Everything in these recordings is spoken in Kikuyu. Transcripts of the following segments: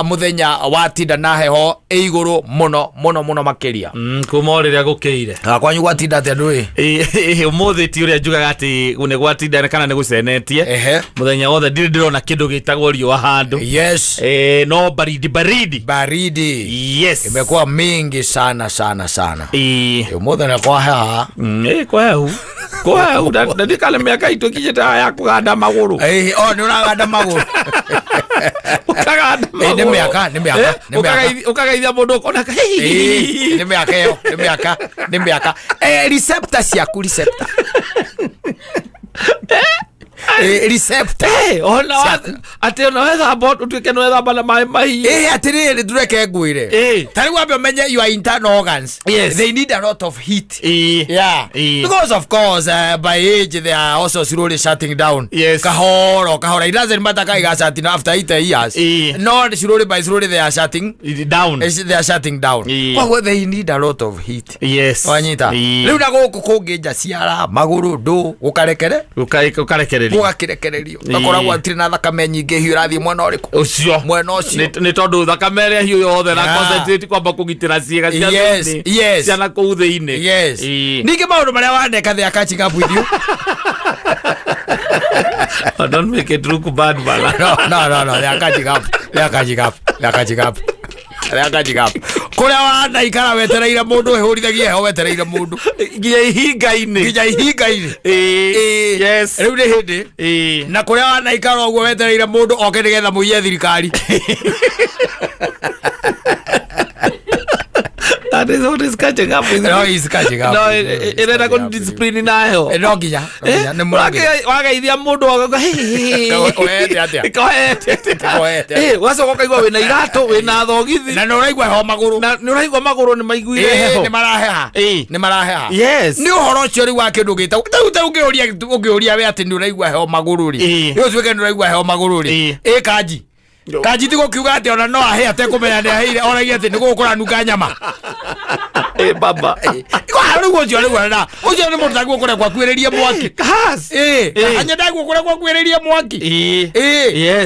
Mũthenya watinda na heho ĩ igũrũ mũno mũno mũno makĩria. Kuma o rĩrĩa gũkĩire. Ah, kwanyu gwatinda atĩa ndũĩ? Ũmũthĩ ti ũrĩa njugaga atĩ nĩ gwatinda kana nĩ gũcenetie. Mũthenya wothe ndirĩ ndĩrona kĩndũ gĩtagwo riũa handũ. No baridi baridi. Baridi Yes. Imekuwa mingi sana sana sana. Ũmũthĩ nĩ kwaheha. Kwahehu kwahehu na ndikana mĩaka itũ ĩkinyĩte haha ya kũganda magũrũ. O nĩ ũraganda magũrũ? Ũkaganda Nĩ magũrũ. mĩaka, nĩ mĩaka, nĩ mĩaka. Ũkageithia mũndũ ũkona Nĩ mĩaka ĩyo, nĩ mĩaka, nĩ mĩaka. Receptor ciaku, receptor. Receptor. Ona Ciaku. Atĩ ona wethamba ũtuĩke nĩ wethamba na maĩ mahiũ. Atĩrĩrĩ, tureke ngwĩre. Ta rĩu wambe ũmenye your internal organs, they need a lot of heat. Yeah. Because of course, by age they are also slowly shutting down. Kahoro, kahora. It doesn't matter kaiga shutting after 80 years. No, slowly by slowly they are shutting. Down. They are shutting down. Koguo they need a lot of heat. Wanyita. Rĩu na gũkũ kũngĩ nja ciara magũrũ ndũ gũkarekere Ũkarekereria. Gũgakĩrekererio. Gakoragwo atirĩ na thakame nyingĩ hiũ ĩrathiĩ mwena ũrĩkũ? Ũcio. Mwena ũcio. Nĩ tondũ thakame ĩrĩa hiũ yothe na concentrate kwamba kũgitĩra ciĩga cia thĩinĩ, cia na kũu thĩinĩ. Ningĩ maũndũ marĩa waneka, they are catching up with you. Oh, don't make it look bad, bana. No, they are catching up, they are catching up, they are catching up, they are catching up. Kũrĩa wanaikara wetereire mũndũ ĩhũrithagia heho wetereire mũndũ nginya ihinga-inĩ. Nginya ihinga-inĩ. Rĩu nĩ hĩndĩ na kũrĩa wanaikara ũguo wetereire mũndũ oke nĩgetha mũiye thirikari. That is what is catching up with No, me. he's catching up. No, He's ĩrenda catching kũ up with you. discipline nayo. No nginya, no nginya, nĩ mũrangĩri. Wageithia mũndũ agauga Koete atĩa? Koete Koete atĩa? Ũgacoka ũkaigua wĩna iratũ, wĩna thogithi. Na nĩ ũraigua heho magũrũ. Na nĩ ũraigua magũrũ nĩ maiguire heho. Nĩ maraheha. Nĩ maraheha. Nĩ ũhoro ũcio rĩu wa kĩndũ gĩtagwo rĩu ũngĩũria ũngĩũria we atĩ nĩ ũraigua heho magũrũ rĩ, rĩu ũtuĩke nĩ ũraigua heho magũrũ rĩ, ĩ kanji kanji ti gũkiuga atĩ ona no ahĩ atekũmenya nĩ ahĩire, oragia atĩ nĩ gũkũ kũranunga nyama. Baba. Kwa rĩu ũcio rĩu na ũcio nĩ mũndũ taguo kũrekwo akuĩrĩrie mwaki. Kas. Anya ndaguo kũrekwo akuĩrĩrie mwaki.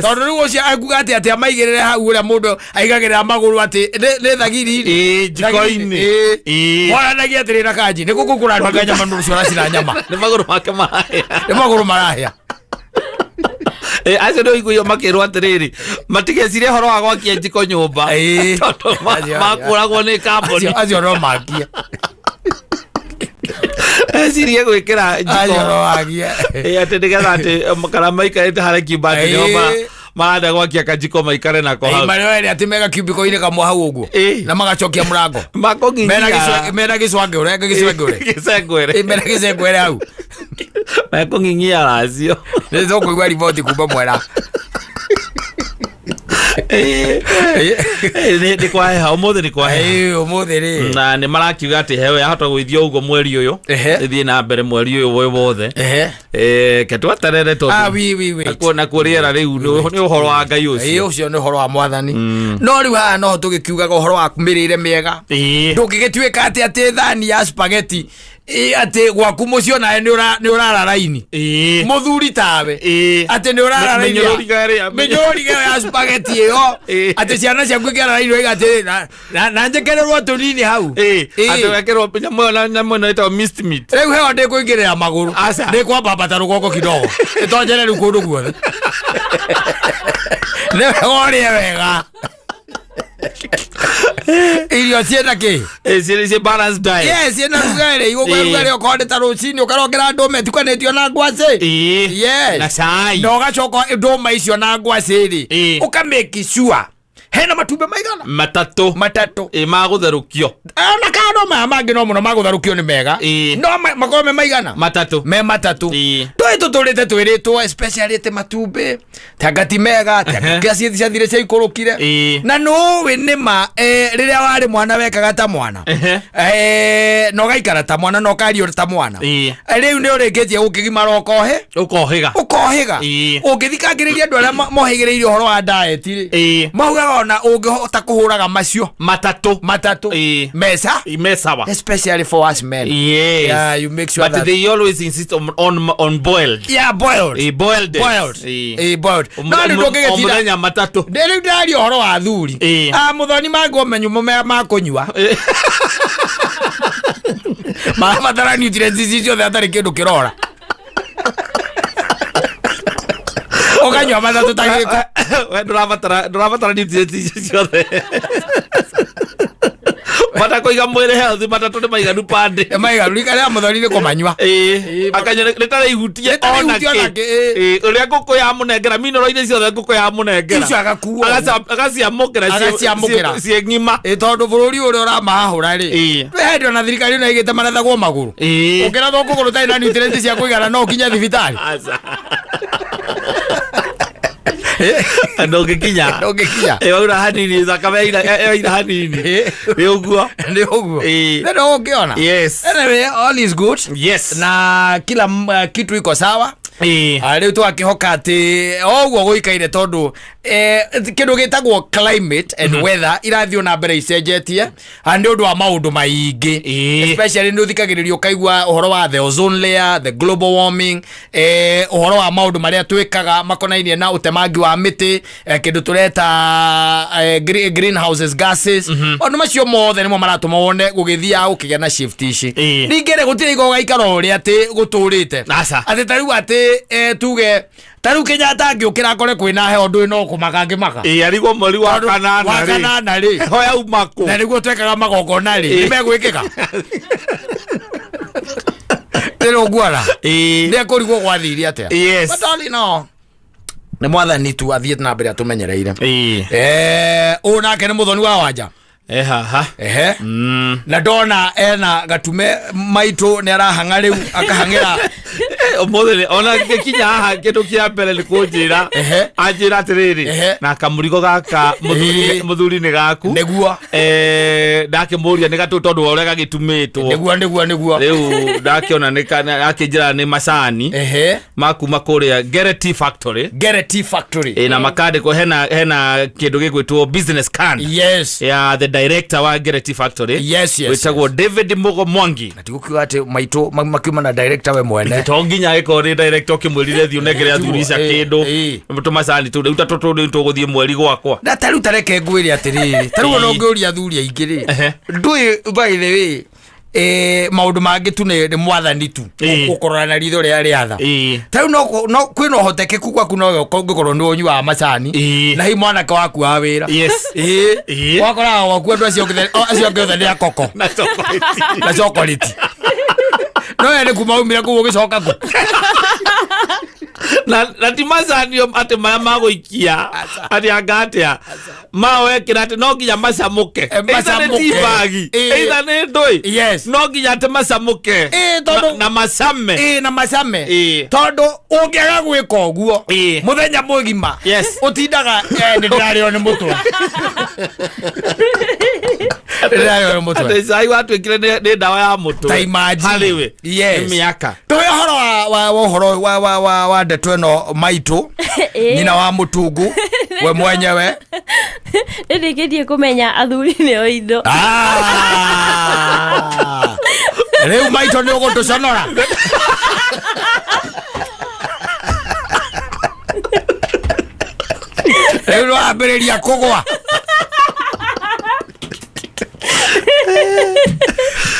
Tondũ rĩu ũcio akuga atĩ amaigĩrĩre hau ũrĩa mũndũ aigagĩrĩra magũrũ atĩ nĩ thagiri. Jiko-inĩ. Moranagia atĩrĩ na kanji nĩ gũkũ kũranunga nyama, nĩ ũcio ũracina nyama. Nĩ magũrũ make marahĩa. Nĩ magũrũ marahĩa. Acio nĩ ũiguio makĩrwo atĩrĩrĩ, matigecirie ũhoro wa gwakia njiko nyũmba tondũ makũragwo nĩ kambuni. Acio no makie. Ecirie gwĩkĩra Acio njiko no makie. Atĩ nĩgetha atĩ kana maikarĩte harĩa kiumba atĩ nĩho marenda gwakia kajiko maikare nako hau. Marĩa erĩ atĩ mega kiumbiko-inĩ kamwe hau ũguo na magacokia mũrango. Makũngingia. Mena gĩcwangĩũre gĩcwengũre. Gĩcengwere. Mena gĩcengwere hau. Mekũng'ing'ia racio. Nĩ tũkũigua riboti kuma mwena. Nĩ kwaheha ũmũthĩ, nĩ kwaheha. Ũmũthĩ rĩ. Na nĩ marakiuga atĩ heho yahota gũithio ũguo mweri ũyũ, ĩthiĩ na mbere mweri ũyũ wĩ wothe. Ke tweterere Ah, tondũ we wait. Nakuo rĩera rĩu nĩ ũhoro wa Ngai ũcio. Ũcio nĩ ũhoro wa mwathani, no rĩu haha noho tũgĩkiugaga ũhoro wa mĩrĩre mĩega. Ndũngĩgĩtuĩka atĩ thani ya spaghetti atĩ gwaku mũciĩ onawe nĩ ũrara raini, mũthuri tawe, atĩ nĩ ũrara raini Mĩnyũrũriga ĩrĩa- mĩnyũrũriga ĩyo ya spaghetti ĩyo, atĩ ciana ciaku ikĩara raini ũiga atĩ na njĩkĩrĩrwo tũnini hau. Atĩ wekĩrwo nyamũ ĩyo na nyamũ ĩno ĩtagwo minced meat. Rĩu heho ndĩkũingĩrĩra magũrũ. Aca. Ndĩkwambambata rũgongo kidogo ĩtonjere rĩu kũndũ guothe nĩ wega ũrĩe wega irio ciĩna kĩ. Ciĩ balanced diet. Yes, ciĩna rugarĩ igũkwa rugarĩ okorwo nĩ ta rũcinĩ ũkarokera ndũma ĩtukanĩtio na ngwacĩ. Na cai. Na ũgacoka ndũma icio na ngwacĩ rĩ, ũka make sure hena matumbĩ maigana? 3. 3. Magũtherũkio. Ona kana no maya mangĩ no mũno magũtherũkio nĩ mega. No makorwo me maigana? 3. Me 3. Tũĩ tũtũrĩte twĩrĩtwo especially atĩ matumbĩ tanga ti mega, tanga ciathire ciaikũrũkire. Na nũĩ nĩma rĩrĩa warĩ mwana wekaga ta mwana. Na ũgaikara ta mwana na ũkario ta mwana. Rĩu nĩ ũrĩkĩtie gũkĩgimara ũkohe Ũkohĩga. Ũkohĩga. Ũngĩthikangĩrĩria andũ arĩa mohĩgĩrĩire ũhoro wa diet rĩ, maugaga Ũrona ũngĩhota kũhũraga macio Matatũ. Matatũ. Mesa. Me sawa. Especially for us men. Yeah, you make sure But that they always insist on boiled. Yeah, boiled. Boiled. Boiled. Boiled. No rĩu O ndũngĩgĩtinda mũthenya matatũ. Rĩu ndĩraria ũhoro wa athuri. Ah, mũthoni mangwo menyumo makũnyua marabatara nutrients ici ciothe hatarĩ kĩndũ kĩrora, ũkanyua matatũ ta gĩko. We ndũrabatara nutrients icio ciothe, bata kũiga mwĩrĩ healthy, matatũ nĩ maiganu pande. Maiganu rika rĩa mũthoni nĩ kũmanyua. Akanyua rĩtarĩ ihutie. Rĩtarĩ ona ihutie ona kĩ. kĩ, ĩĩ. Ũrĩa ngũkũ yamũnengera minoro-inĩ ciothe, ngũkũ yamũnengera Icio agakuo. Agaciamũkĩra Agaciamũkĩra. Ciĩ ng'ima. Tondũ bũrũri ũrĩa ũramahahũra rĩ, kwĩ hĩndĩ ona thirikari ĩno ĩgĩte marathagwo magũrũ. Ũkĩrathwo kũgũrũ ũtarĩ na nutrients cia kũigana, no ũkinye thibitarĩ? Aca. Ndũngĩkinya. Ndũngĩkinya. Waura hanini, thakame yaira hanini. Nĩ ũguo. Nĩ ũguo. Nĩ ũngĩona. Anyway, all is good. Na kila kitu iko sawa. Rĩu twakĩhoka atĩ o ũguo gũikaire, tondũ kĩndũ gĩtagwo climate and weather irathiĩ na mbere icenjetie. Nĩ ũndũ wa maũndũ maingĩ. Especially nĩ ũthikagĩrĩria ũkaigua ũhoro wa the ozone layer, the global warming, ũhoro wa maũndũ marĩa twĩkaga makonainie na ũtemangi wa mĩtĩ, kĩndũ tũreta greenhouses gases. Maũndũ macio mothe nĩmo maratũma wone gũgĩthiaga gũkĩgĩa na shift ici. Ningĩ rĩ, gũtirĩ igo ũgaikara ũrĩa atĩ gũtũrĩte. Aca. Atĩ ta rĩu atĩ tuge ta rĩu Kenyatta angĩũkĩra akore kwĩna heho, ndũĩ no kũmaka angĩmaka. Arigwo mweri wa kanana Wa rĩ. kanana rĩ, Heho yauma kũ? Na nĩguo twekaga magongona rĩ, nĩ megwĩkĩka rĩrĩ ũguona nĩ ekũrigwo gwathire atĩa. But all in all, nĩ mwathani tu athiĩte na mbere atũmenyereire. Ũyũ nake nĩ mũthoni wa wanja. Haha. Ehe. Na ndona ena gatume maitũ nĩ arahang'a rĩu akahang'ĩra. Ũmũthĩ ona ngĩkinya haha, kĩndũ kĩa mbere nĩ kũnjĩra. Anjĩra atĩrĩrĩ, na kamũrigo gaka mũthuri nĩ gaku. Ndakĩmũria nĩ gatũ tondũ wa ũrĩa gagĩtumĩtwo. Nĩguo nĩguo nĩguo. Rĩu ndakĩona akĩnjĩra nĩ macani makuma kũrĩa Ngere Tea Factory. Ngere Tea Factory. Na makandĩkwo hena kĩndũ gĩgwĩtwo business card ya the director wa Ngere Tea Factory, wĩtagwo David Mugo Mwangi. Na tigũkiuga atĩ maitũ makiuma na director we mwene. To nginya agĩkorwo nĩ director ũkĩmwĩrire thiĩ ũnengere athuri ica kĩndũ tũmacani tũu rĩu ta tũtũ rĩu tũgũthiĩ mweri gwakwa. Na tarĩu tareke ngwĩre atĩrĩrĩ, tarĩu ona ũngĩũria athuri aingĩ rĩ, ndũĩ, by the way, maũndũ mangĩ tu nĩ mwathani tu gũkorora na ritho rĩa rĩatha. Tarĩu no kwĩna ũhotekeku gwaku nowe ũngĩkorwo nĩ ũnyuaga macani na hi mwanake waku wa wĩra. Wakoraga gwaku andũ acio acio angĩ othe nĩ akoko na chocolate. Na chocolate, no we nĩ kuma umire kũu ũgĩcoka kũ. Na ti macani atĩ marĩa magũikia atĩ anga atĩa mawekĩra atĩ no nginya macamũke. Either nĩ Macamũke. tea bag, either nĩ ndũĩ, no nginya atĩ macamũke na macame. Na macame. Tondũ ũngĩaga gwĩka ũguo, mũthenya mũgima ũtindaga, nĩ ndĩrarĩo nĩ mũtwe. Ndĩrarĩo nĩ mũtwe. Atĩ cai watuĩkire nĩ ndawa ya mũtwe Ta imagine. Harĩ we. Nĩ mĩaka. Tũhe ũhoro wa ũhoro wa ndeto ĩno maitũ, nyina wa mũtungu we mwenyewe. Nĩndĩkĩtie kũmenya athuri nĩo indo. Ah! Rĩu maitũ nĩ ũgũtũconora. Rĩu nĩ wambĩrĩria kũgwa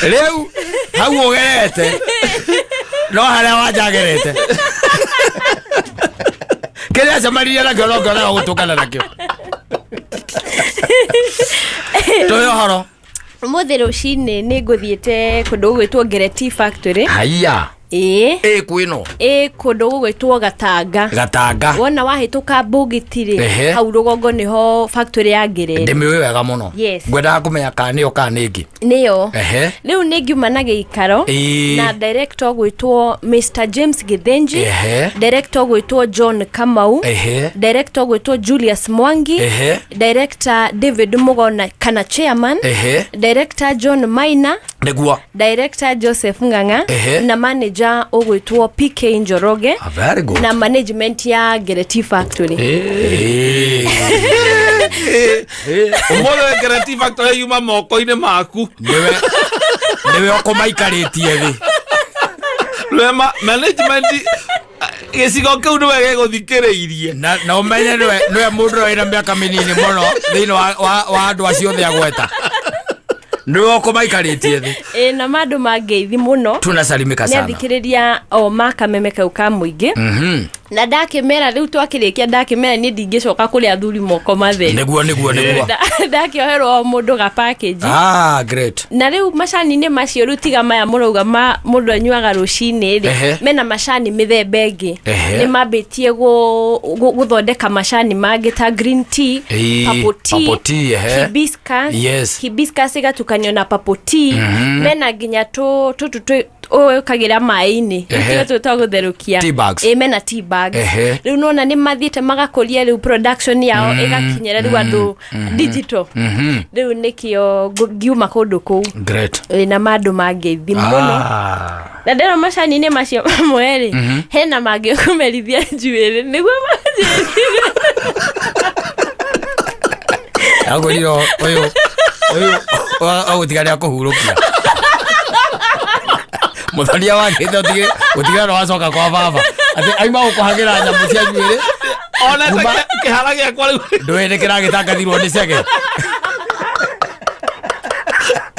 rĩu hau ũgerete no harĩa wanjagerete kĩrĩa acemanirie nakĩo no kĩonaga gũtũngana nakĩo. Tũhe ũhoro. Ũmũthĩ rũcinĩ nĩ ngũthiĩte kũndũ gũgwĩtwo Ngere Tea Factory. Haiya. Ĩ kwĩno? Ĩ kũndũ gũgwĩtwo Gatanga. Gatanga. Wona wahĩtũka Mbũgiti rĩ, hau rũgongo nĩho factory ya Ngere ĩrĩ. Ndĩmĩũĩ wega mũno. Ngwendaga kũmenya kana nĩyo kana nĩ ĩngĩ. Nĩyo. Rĩu nĩ ngiuma na gĩikaro na director gwĩtwo Mr James Githinji, director gwĩtwo John Kamau, director gwĩtwo Julius Mwangi, director David Mugona kana chairman, director John Maina, director Joseph Ng'ang'a na manager ũgwĩtwo PK Njoroge. Ah, very good. Na management ya Ngere Tea Factory. Ũmũthĩ Guarantee Factory yuma moko-inĩ maku. Nĩwe nĩwe ũkũmaikarĩtie thĩ. Nĩwe management gĩcigo kĩu nĩwe gĩgũthikĩrĩirie. Na ũmenye nĩwe mũndũ ũrĩa wĩna mĩaka mĩnini mũno thĩinĩ wa andũ acio othe agweta. Nĩwe ũkũmaikarĩtie thĩ. Ĩ na mandũ mangeithi mũno. Tunasalimika nĩ sana. athikĩrĩria o makameme kau ka mũingĩ. Na ndakĩmera rĩu twakĩrĩkia ndakĩmera niĩ ndingĩcoka kũrĩ athuri moko matheri. Nĩguo nĩguo nĩguo. Ndakĩoherwo o mũndũ ga package. Ah, great. Na rĩu macani-inĩ macio rĩu tiga maya mũrauga ma mũndũ anyuaga rũcinĩ rĩ, mena macani mĩthemba ĩngĩ. Nĩ mambĩtie gũthondeka macani mangĩ ta green tea, purple tea, Purple tea, ehe. hibiscus, Yes. hibiscus ĩgatukanio na purple tea. Mena nginya tũtũ wĩkagĩra maĩ-inĩ. Tũtũ twa gũtherũkia. Tea bags. Ĩ, mena tea bags. Rĩu nona nĩ mathiĩte magakũria rĩu production yao ĩgakinyĩra rĩu andũ digital. Rĩu nĩkĩo ngiuma kũndũ kũu. Great. Ĩ, na mandũ mangeithi mũno. Na ndĩrona macani-inĩ macio mamwe rĩ, hena mangĩ ũkũmerithia njuĩrĩ nĩguo manjĩrire. Agũrire ũyũ ũyũ agũtiga nĩ akũhurũkia. Mũthonia wake ũtigĩra no wacoka kwa baba. Atĩ aima gũkũhagĩra nyamũ cia njuĩrĩ. Ona kĩhara gĩakwa rĩu. Ndũĩ nĩ kĩragĩtangathirwo nĩ cege.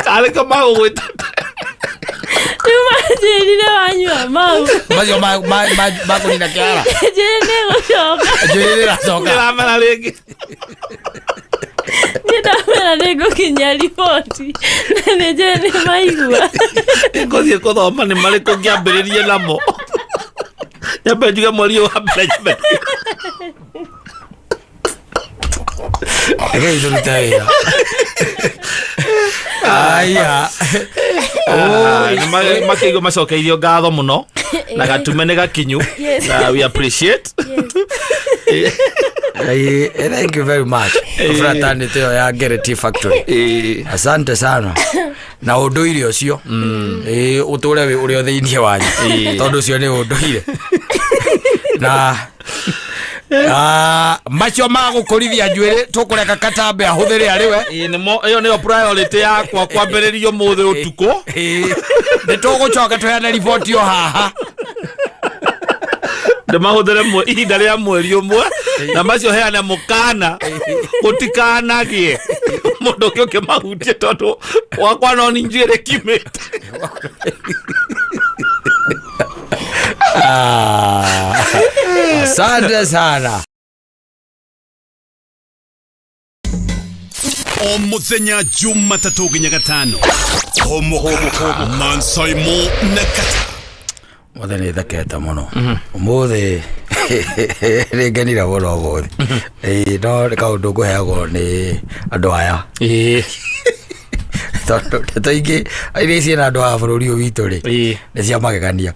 Karĩ ko magũgwĩta. Rĩu manjĩrire wanyua mau. Macio makũnina kĩhara. Njuĩrĩ nĩ ĩgũcoka. Njuĩrĩ nĩ ĩracoka. Ĩramera rĩngĩ. Niĩ ndamera nĩ ngũkinyia riboti. Na nĩ njũĩ nĩ maigua. Ngũthiĩ gũthoma nĩ marĩkũ ngĩambĩrĩrie namo. Nyambe njuge mweri ũyũ wa mbere nyambe. Reke tũrute wĩra. Aya. Makĩigua macokeirio ngatho mũno na gatume nĩ gakinyu. Yes. Na we appreciate. Yes. Thank you very much. Fraternity ĩyo ya Guarantee Factory. Asante sana. Na ũndũire ũcio. Ũtũre wĩ ũrĩ o thĩinĩ wanyu. Tondũ ũcio nĩ ũndũire. Na macio ma gũkũrithia njuĩrĩ tũkũreka Katambe ahũthĩre arĩ we. Ĩyo nĩyo priority yakwa kwambĩrĩrio ũmũthĩ ũtukũ. Nĩ tũgũcoka tũheane riboti o haha. Ndĩmahũthĩre ihinda rĩa mweri ũmwe na macio heane mũkana gũtikanagĩe mũndũ ũngĩ ũkĩmahutie tondũ wakwa no nĩ njuĩrĩ kimĩte. Asante sana. O muthenya Jumatatũ nginya gatano. Homoka Mansaimo na Kata. Mothe nĩ thekete mũno. Ũmũthĩ nĩ ngenire mũno ũmũthĩ. No nĩ kaũndũ ngũheagwo nĩ andũ aya. Tondũ ndeto ingĩ iria ciĩna andũ a bũrũri ũyũ witũ rĩ, nĩ cia magegania.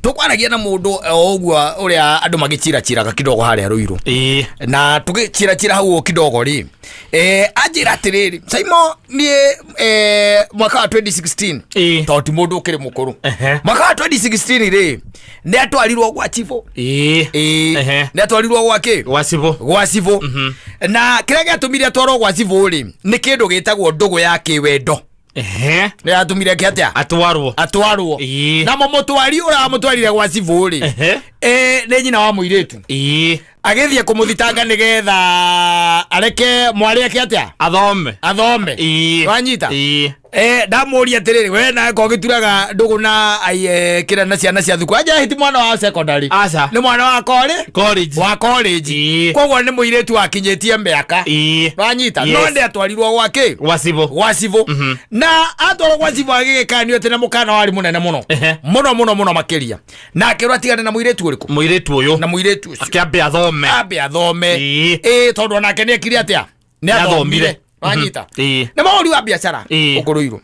Tũkwaragia na mũndũ o ũguo ũrĩa andũ magĩciraciraga kidogo harĩa Ruiru. Na tũgĩciracira hau kidogo rĩ, anjĩra atĩrĩrĩ, Saimo niĩ mwaka wa 2016, tondũ ti mũndũ ũkĩrĩ mũkũrũ. Mwaka wa 2016 rĩ, nĩ atwarirwo gwa cibũ. Nĩ atwarirwo gwa kĩ? Gwa cibũ. Gwa cibũ. Na kĩrĩa gĩatũmire atwarwo gwa cibũ rĩ, nĩ kĩndũ gĩtagwo ndũgũ ya kĩwendo. Nĩ yatũmire kĩ atĩa? Atwarwo. Atwarwo. Na mũmũtwari ũrĩa wamũtwarire gwa cibũ rĩ, nĩ nyina wa mũirĩtu. Agĩthiĩ kũmũthitanga nĩgetha areke mwarĩ ake atĩa? Athome. Athome. Wanyita? Ndamũria atĩrĩrĩ, we nawe ko ũgĩturaga ndũgũ na kĩrĩa na ciana cia thukuru. Anja hiti mwana wa secondary. Aca. Nĩ mwana wa College. Wa college. Koguo nĩ mũirĩtu wakinyĩtie mĩaka. Wanyita? Yes. No nĩ atwarirwo gwa kĩ? Gwa cibũ. Gwa cibũ. Na atwarwo gwa cibũ agĩgĩkanio atĩ na mũkana warĩ mũnene mũno. Mũno mũno mũno makĩria. Na akĩrwo atigane na mũirĩtu ũrĩkũ? Mũirĩtu ũyũ. Na mũirĩtu ũcio. Akĩambe athome. Ambe athome. Tondũ onake nĩ ekire atĩa? Nĩ Nĩ athomire. athomire. Wanyita? Nĩ mahũri wa biacara ũkũrũirwo.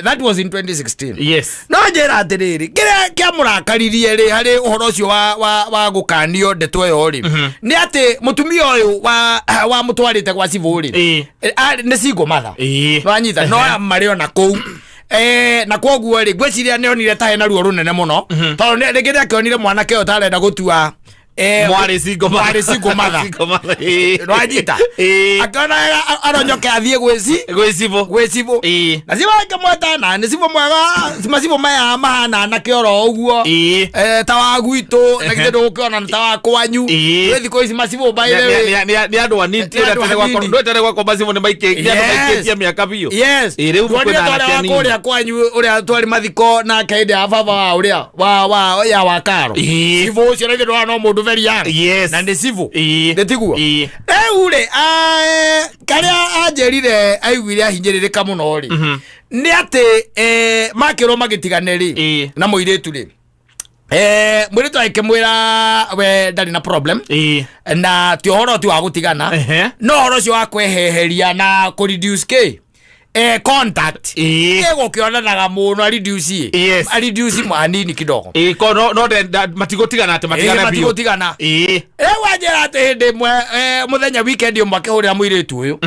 That was in 2016. Yes. No njĩra atĩrĩrĩ, kĩrĩa kĩamũrakaririe rĩ harĩ ũhoro ũcio wa gũkanio ndeto ĩyo rĩ, nĩ atĩ mũtumia ũyũ wa mũtwarĩte gwa cibũ rĩ, nĩ single mother. Wanyita? No marĩ ona kũu. Na kwoguo rĩ, ngwĩciria nĩ onire ta hena ruo rũnene mũno. Tondũ rĩngĩ nĩ akĩonire mwanake ũyũ ta arenda gũtua Mwarĩ single mother. Mwarĩ single mother. Single mother, ĩĩ. Nwanyita Ĩĩ. akiona wega aronyoke athiĩ gwĩci Gwĩ cibũ. Gwĩ cibũ. Ĩĩ. Na cibũ akĩmweta na nĩ cibũ mwega, macibũ maya mahana anake oro ũguo. Ĩĩ. Ta wa gwitũ na githĩ ndũgũkĩona nĩ ta wa kwanyu. Ĩĩ. Gwĩ thikũ ici macibũ by the way. Nĩ andũ anini. Nĩ andũ anini. Ndwetene gwakwa macibũ nĩ maikĩ- nĩ andũ Yes. maikĩtie mĩaka biũ. Yes. Ĩĩ, rĩu Tuonire kwĩna ta ũrĩa anake wa anini. kũrĩa kwanyu ũrĩa twarĩ mathiko nake hĩndĩ ya baba wa ũrĩa wa ya wa karo. Ĩĩ. Cibũ ũcio na ithuĩ ndũrona no mũndũ very young. Yes. Na nĩ cibũ. Ĩĩ. Nĩ tiguo? Ĩĩ. Rĩu rĩ, karĩa anjĩrire aiguire ahinyĩrĩrĩka mũno rĩ, nĩ atĩ makĩrwo magĩtigane rĩ, Ĩĩ. na mũirĩtu rĩ, mũirĩtu agĩkĩmwĩra we ndarĩ na problem Ĩĩ. na ti ũhoro ti wa gũtigana, no ũhoro ũcio wa kweheheria na kũ reduce kĩ contact Ĩĩ. ĩgũkĩonanaga mũno a reduce Yes. a reduce hanini kidogo. Ĩĩ, ko no matigũtigana atĩ matigane Ĩĩ, biũ. matigũtigana. Ĩĩ. Rĩu anjĩra atĩ hĩndĩ ĩmwe, mũthenya weekend ũmwe akĩhũrĩra mũirĩtu ũyũ,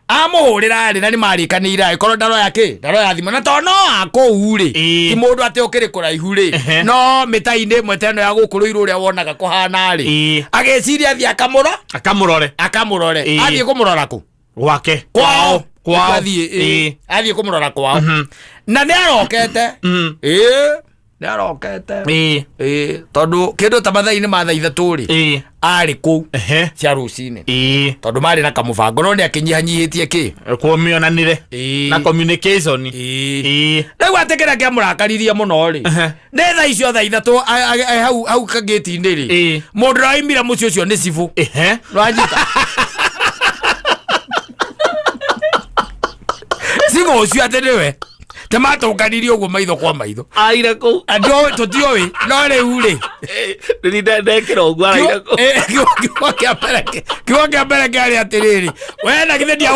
amũhũrĩra rĩ, na nĩ marĩkanĩire agĩkorwo ndaroya kĩ, ndaroya thimũ, na tondũ no akũu rĩ, Ĩĩ. ti mũndũ atĩ ũkĩrĩ kũraihu rĩ, no mĩta-inĩ ĩmwe ta ĩno ya gũkũ rũirũ ũrĩa wonaga kũhana rĩ, agĩciria athiĩ akamũra Akamũrore. Akamũrore. Ĩĩ. Athiĩ kũmũrora kũ? Gwake. Kwao. Kwao. Athiĩ, ĩĩ. Ĩĩ. Athiĩ kũmũrora kwao na nĩ arokete, ĩĩ, nĩ arokete. Ĩĩ, tondũ kĩndũ ta mathaa-inĩ ma thaa 3 rĩ, arĩ kũu cia rũcinĩ, tondũ marĩ na kamũbango no nĩ akĩnyihanyihĩtie kĩ. Kũmĩonanire. Ĩĩ. Na communication. Ĩĩ. Ĩĩ. Rĩu atĩ kĩrĩa kĩamũrakaririe mũno rĩ, nĩ thaa icio thaa 3 hau hau kagĩti-inĩ rĩ, mũndũ ũrĩa waimire mũciĩ ũcio nĩ cibũ. Nwanyita cibũ ũcio atĩ nĩwe tematũnganirie ũguo maitho kwa maitho. Aire kũu. Andũ tũtiũĩ, no rĩu rĩ, Nĩ ndekĩra ũguo araire kũu. Kiugo kĩa mbere kĩarĩ atĩrĩrĩ, we na githĩ ndia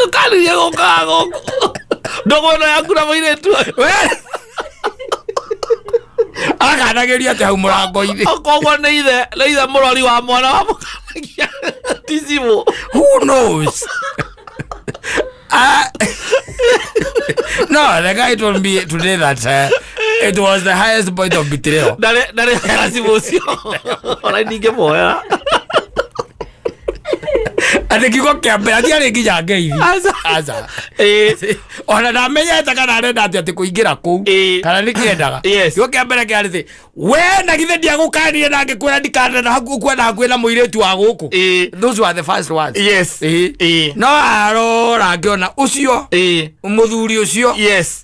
Ũkanirie gũkaga gũkũ. Ndũgũ ĩno yaku na mũirĩtu ũyũ. We akanagĩria atĩ hau mũrango-inĩ. Koguo nĩ ithe mũrori wa mwana wa mũkanagia ti cibũ. Who knows? No, the guy told me today that it was the highest point of betrayal. Ndarĩ hera cibũ ũcio. Ona ndingĩmuoera. Atĩ kiugo kĩa mbere atiarĩ nginya ngeithi. Aca. Aca. Ĩĩ. Ona ndamenyete kana arenda atĩ atĩ kũingĩra kũu kana nĩ kĩendaga. Yes. Kiugo kĩa mbere kĩarĩ atĩ we na githĩ ndiagũkanire na ngĩkwĩra ndikana kuona hakuhĩ na mũirĩtu wa gũkũ. Those were the first ones. Ĩĩ. No arora ngĩona ũcio mũthuri ũcio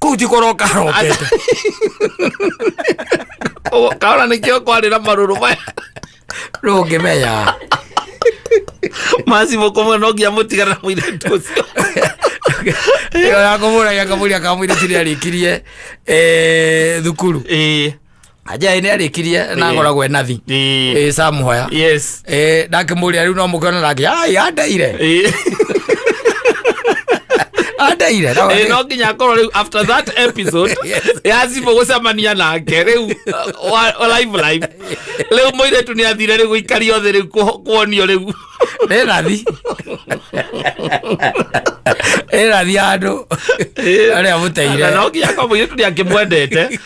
kũu ti kũroka arokete. Kaona nĩkĩo kwarĩ na marũrũ maya. Rĩu ũngĩmenya Macibũ kũmwe no nginya mũtigane na mũirĩtu ũcio. Ĩyo ya kũmũragia kamũria ka mũirĩtu nĩ arĩkirie thukuru. Anja nĩ arĩkirie na ngoragwo e nathi. Ĩĩ. Somewhere. Ndakĩmũria rĩu no mũkĩona nake ai andeire. Andeire. Ĩĩ, no nginya akorwo rĩu after that episode ya cibũ gũcemania nake rĩu live live rĩu mũirĩtu nĩ athire rĩu gũikario thĩ rĩu kuonio rĩu. Nĩ nathi, ĩ nathi handũ arĩa mũteire. Na no nginya akorwo mũirĩtu nĩ akĩmwendete.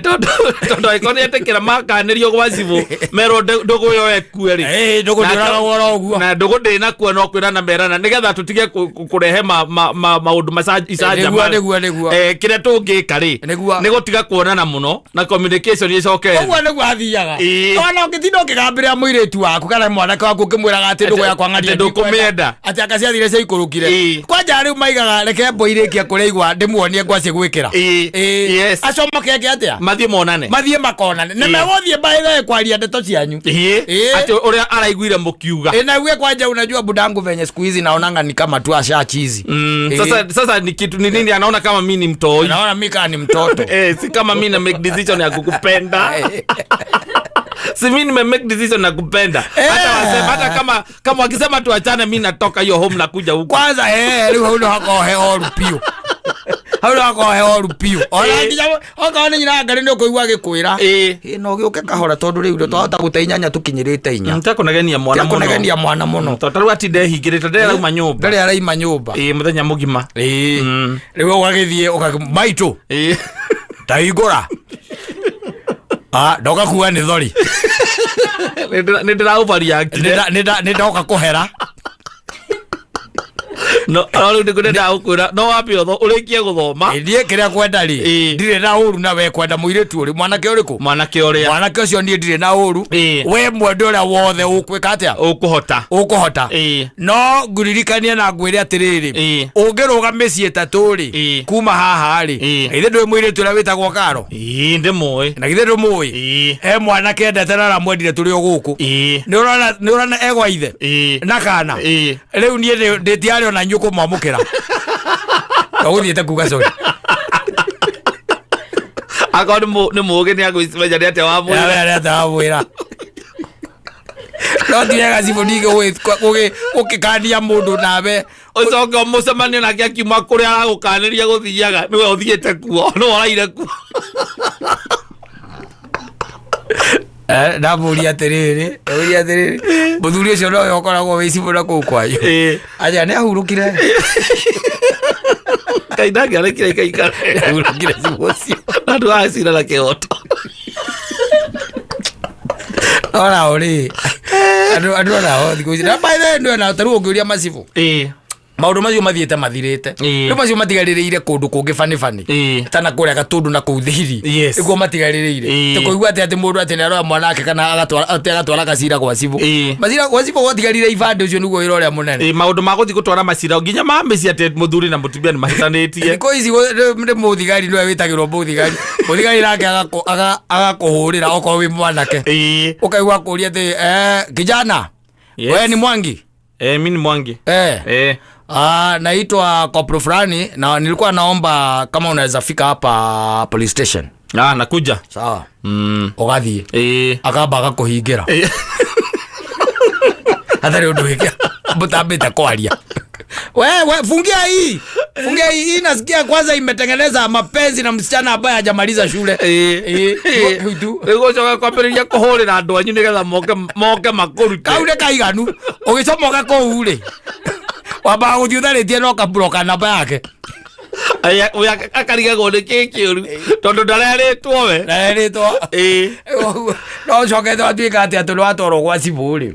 Tondũ angĩkorwo nĩ etĩkĩra makanĩrio gwa cibũ merwo ndũgũ ĩyo ĩkue rĩ. Ĩ, ndũgũ ndĩũragagwo oro ũguo. Na ndũgũ ndĩnakua no kwĩrana merana nĩgetha tũtige kũrehe maũndũ icanjama. Nĩguo. Kĩrĩa tũngĩka rĩ, nĩ gũtiga kuonana mũno na communication ĩcoke. Ũguo nĩguo athiaga. Ĩĩ. Ona ũngĩtinda ũkĩgambĩrĩra mũirĩtu waku kana mwanake waku ũkĩmwĩraga atĩ ndũgũ yakwa ng'ania Atĩ ndũkũmĩenda. Atĩ anga ciathire ciaikũrũkire. Ĩĩ. Kwanja rĩu maigaga reke mbo irĩkie kũrĩa igwa ndĩmuonie ngwacĩ gwĩkĩra. Ĩĩ. Ĩĩ. Yes. Acomoke eke atĩa? Mathiĩ monane. Mathiĩ makonane na Ĩĩ. megũthiĩ mbaĩthe kwaria ndeto cianyu. Ĩĩ. Ĩĩ. Atĩ ũrĩa araiguire mũkiuga. Ĩ, na uge kwanja unajua budangu venye siku hizi naonanga ni kama tu asha chizi. Mm, sasa ni kitu ni nini anaona kama mi ni mtoi. Naona mi kama ni mtoto. Si kama mi na make decision ya kukupenda, si mi nime make decision na kupenda. Hata wasema, hata kama wakisema tuachane, mi natoka hiyo home na kuja huku. Kwanza rĩu hau no hakorwo he oru biũ, hau no hakorwo he oru biũ, ona nginya okorwo nĩ nyina ngarĩ nĩ ũkũigua agĩkwĩra, Ĩĩ. "Ĩ, no gĩũke kahora tondũ rĩu twahota gũte inyanya tũkinyĩrĩte 4." Ntakũnegenia mwana mũno. Kũnegenia mwana mũno. Tondũ rĩu atinda ehingĩrĩte, ndarĩ arauma nyũmba. Ndarĩ araima nyũmba. Ĩĩ, mũthenya mũgima. Ĩĩ. Rĩu ũgagĩthiĩ maitũ, tahingũra. Ah, ndoka kuga nĩ thori. Nĩ ndĩraũbariakire. Nĩ ndoka kũhera. No no rĩu nĩngũrenda gũkwĩra no wambe ũrĩkie gũthoma. Niĩ kĩrĩa kwenda rĩ, Ĩĩ. ndirĩ na ũru na we kwenda mũirĩtu ũrĩ mwanake ũrĩkũ? Mwanake ũrĩa Mwanake ũcio niĩ ndirĩ na ũru. Ĩĩ. We mwende ũrĩa wothe ũkwĩka atĩa? Ũkũhota. Ũkũhota. Ĩĩ. No ngũririkanie na ngwĩre atĩrĩrĩ, Ĩĩ. ũngĩrũga mĩciĩ ĩtatũ rĩ, Ĩĩ. kuma haha rĩ, Ĩĩ. githĩ ndũĩ mũirĩtu ũrĩa wĩtagwo Karo? Ĩĩ, ndĩmũĩ. Na githĩ ndũmũĩ? Ĩĩ. He mwanake endete na aramwendire tũrĩ o gũkũ. Ĩĩ. Nĩ ũrona nĩ ũrona egwa ithe? Ĩĩ. Na kana? Ĩĩ. Rĩu niĩ ndĩtiarĩ ona inyuĩ kũmwamũkĩra. Ũgũthiĩte kuga sorry. Akorwo nĩ mũũgĩ nĩ agwĩcimenya nĩ atĩa wamwĩra. Arĩa atamwĩra. No ti wega cibũ ningĩ ũgĩkania mũndũ nawe. Ũcoke ũmũcemanie nake akiuma kũrĩa aragũkanĩria gũthiaga, nĩwe ũthiĩte kuo, nĩwe ũraire kuo. Ndamũria atĩrĩrĩ, ndamũria atĩrĩrĩ, mũthuri ũcio nowe ũkoragwo wĩ cibũ na kũu kwanyu. Ĩĩ. Aja nĩ ahurũkire. Ngai ndangĩarekire ikaikare. Ahurũkire cibũ ũcio. Na ndũgacira na kĩhoto. Onao rĩ, andũ onao thikũ ici. Na by the way, ndũ ona ta rĩu ũngĩũria macibũ. Ĩĩ. Maũndũ macio mathiĩte mathirĩte. Ĩĩ. Rĩu macio matigarĩrĩire kũndũ kũngĩ bani bani. Ĩĩ. Tana kũrĩa Gatũndũ na kũu Thĩiri. Yes. Nĩkuo matigarĩrĩire. Ĩĩ. Tũkũigua atĩ atĩ mũndũ atĩ nĩaroya mwana wake kana agatwara atĩ agatwara gacira gwa cibũ. Ĩĩ. Macira gwa cibũ gwatigarire ibandĩ ũcio nĩguo wĩra ũrĩa mũnene. Ĩĩ, maũndũ ma gũthiĩ gũtwara macira nginya ma mĩciĩ atĩ mũthuri na mũtumia nĩ mahĩtanĩtie. Thikũ ici nĩ mũthigari nĩwe wĩtagĩrwo mũthigari. Mũthigari nake agakũhũrĩra okorwo wĩ mwanake. Ĩĩ. Ũkaigua akũria atĩ kijana, Yes. wewe ni Mwangi? Mimi ni Mwangi. Naitwa kopro fulani na nilikuwa naomba kama unaweza fika hapa police station. Ah, nakuja. Sawa. Ũgathiĩ. Akamba agakũhingĩra. Hatarĩ ũndũ wĩkĩa mũtambĩte kwaria. We, fungia hii. Fungia hii. Hii nasikia kwanza imetengeneza mapenzi na msichana ambaye hajamaliza shule. Tu. Rĩu ũcoke kwambĩrĩria kũhũrĩra andũ anyu nĩgetha moke makũrute. Kau nĩ kaiganu. Ũgĩcomoka kũu rĩ, wambaga gũthiĩ ũtharĩtie na ũkaburoka namba yake. Aya, ũyũ akarigagwo nĩ kĩ kĩũru tondũ ndarerĩtwo we. Ndarerĩtwo. No ũcokete watuĩka atĩ atĩ nĩwatwarwo gwa cibũ rĩ.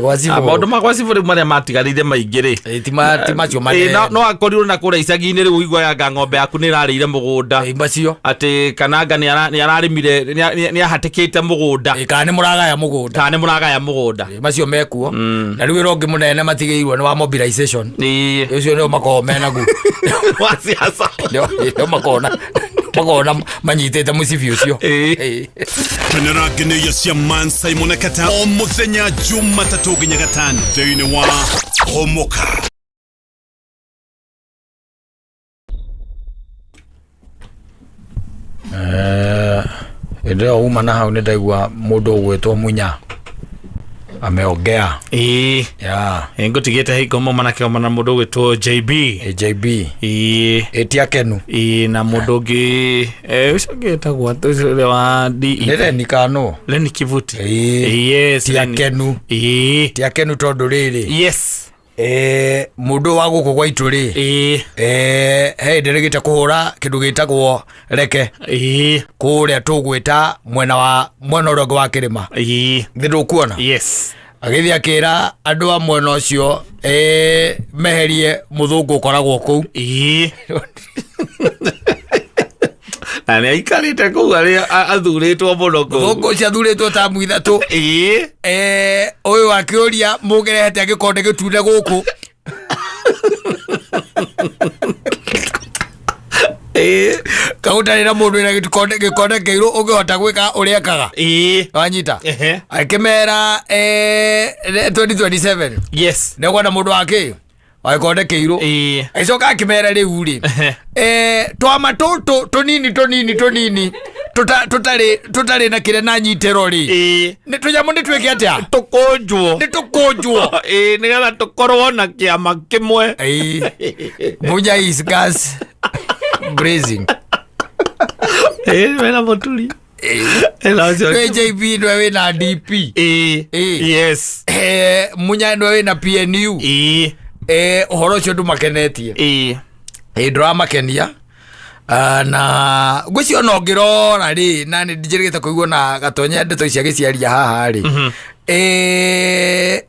Gwa cibũ. Maũndũ ma gwa cibũ rĩu marĩa matigarĩire maingĩ rĩ. Ti macio manene. No akorirwo na kũrĩa icagi-inĩ rĩu ũigua anga ng'ombe yaku nĩ ĩrarĩire mũgũnda. Macio. Atĩ kana anga nĩ ararĩmire, nĩ ahatĩkĩte mũgũnda. Kana nĩ mũragaya mũgũnda. Kana nĩ mũragaya mũgũnda. Macio mekuo. Na rĩu wĩra ũngĩ mũnene matigĩirwo nĩ wa mobilization. Ũcio nĩo makoragwo menaguo. Wa siasa. Nĩo makoragwo manyitĩte mũcibi ũcio. Kenera ngeneia cia Man Simon na Kata o mũthenya Jumatatũ nginya Gatano thĩinĩ wa Homoka. Hĩndĩ ĩyo uma na hau nĩ ndaigua mũndũ ũgwĩtwo Munya ameongea. Yeah. Ngũtigĩte hingo mauma na kĩgomano na mũndũ ũgwĩtwo JB. JB. Ĩtia Kenu. Na mũndũ ũngĩ, ũcio ũngĩ wĩtagwo atĩ, ũcio ũrĩa wa DE. Nĩ Leni Kano. Leni Kivuti. Yes, Tia Leni. Kenu. Tia Kenu tondũ rĩrĩ. Mũndũ wa gũkũ gwa itũ rĩ. He hĩndĩ rĩgĩte kũhũra kĩndũ gĩtagwo reke. Kũrĩa tũgwĩta mwena wa mwena ũrĩa ũngĩ wa kĩrĩma. Thĩ ndũkuona? Agĩthiĩ akĩra andũ a mwena ũcio, meherie mũthũngũ ũkoragwo kũu. Na nĩ aikarĩte kũu arĩa athurĩtwo mũno kũu. Mũthũngũ ũcio athurĩtwo tamu ithatũ. Ũyũ akĩũria mũngĩrehete gĩkonde gĩtune gũkũ. Kaũtarĩ na mũndũ wĩna gĩkonde kĩirũ ũngĩhota gwĩka ũrĩa ekaga. Wanyita? Akĩmera, 2027. Nĩ kwenda mũndũ wa kĩ? Wa gĩkonde kĩirũ. Agĩcoka akĩmera rĩu rĩ. Twama tũtũ tũnini tũnini tũnini tũtarĩ na kĩrĩa na nyitĩro rĩ. Nĩ tũnyamũ nĩ twĩke atĩa? Tũkũnjwo. Nĩ tũkũnjwo. Nĩgetha tũkorwo na kĩama kĩmwe. Munya is gas blazing. Wena mũturi. Na ũcio Nĩwe JB nĩwe wĩna DP. Munya nĩwe wĩna PNU. Ũhoro ũcio ndũmakenetie. Ndũramakenia. Ah, na ngwĩciria ona ũngĩrora rĩ, na nĩ njĩrĩgĩte kũigua na Gatonya ndeto ici agĩciaria haha rĩ,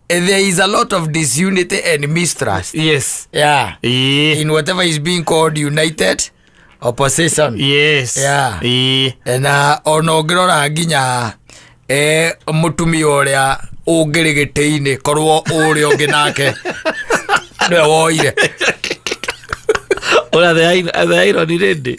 there is a lot of disunity and mistrust, yeah, in whatever is being called united opposition. Yeah. Na ona ũngĩrora nginya mũtumia ũrĩa ũngĩrĩ gĩtĩ-inĩ korwo ũrĩa ũngĩ nake nĩwe woire. Ũrĩa the irony lady.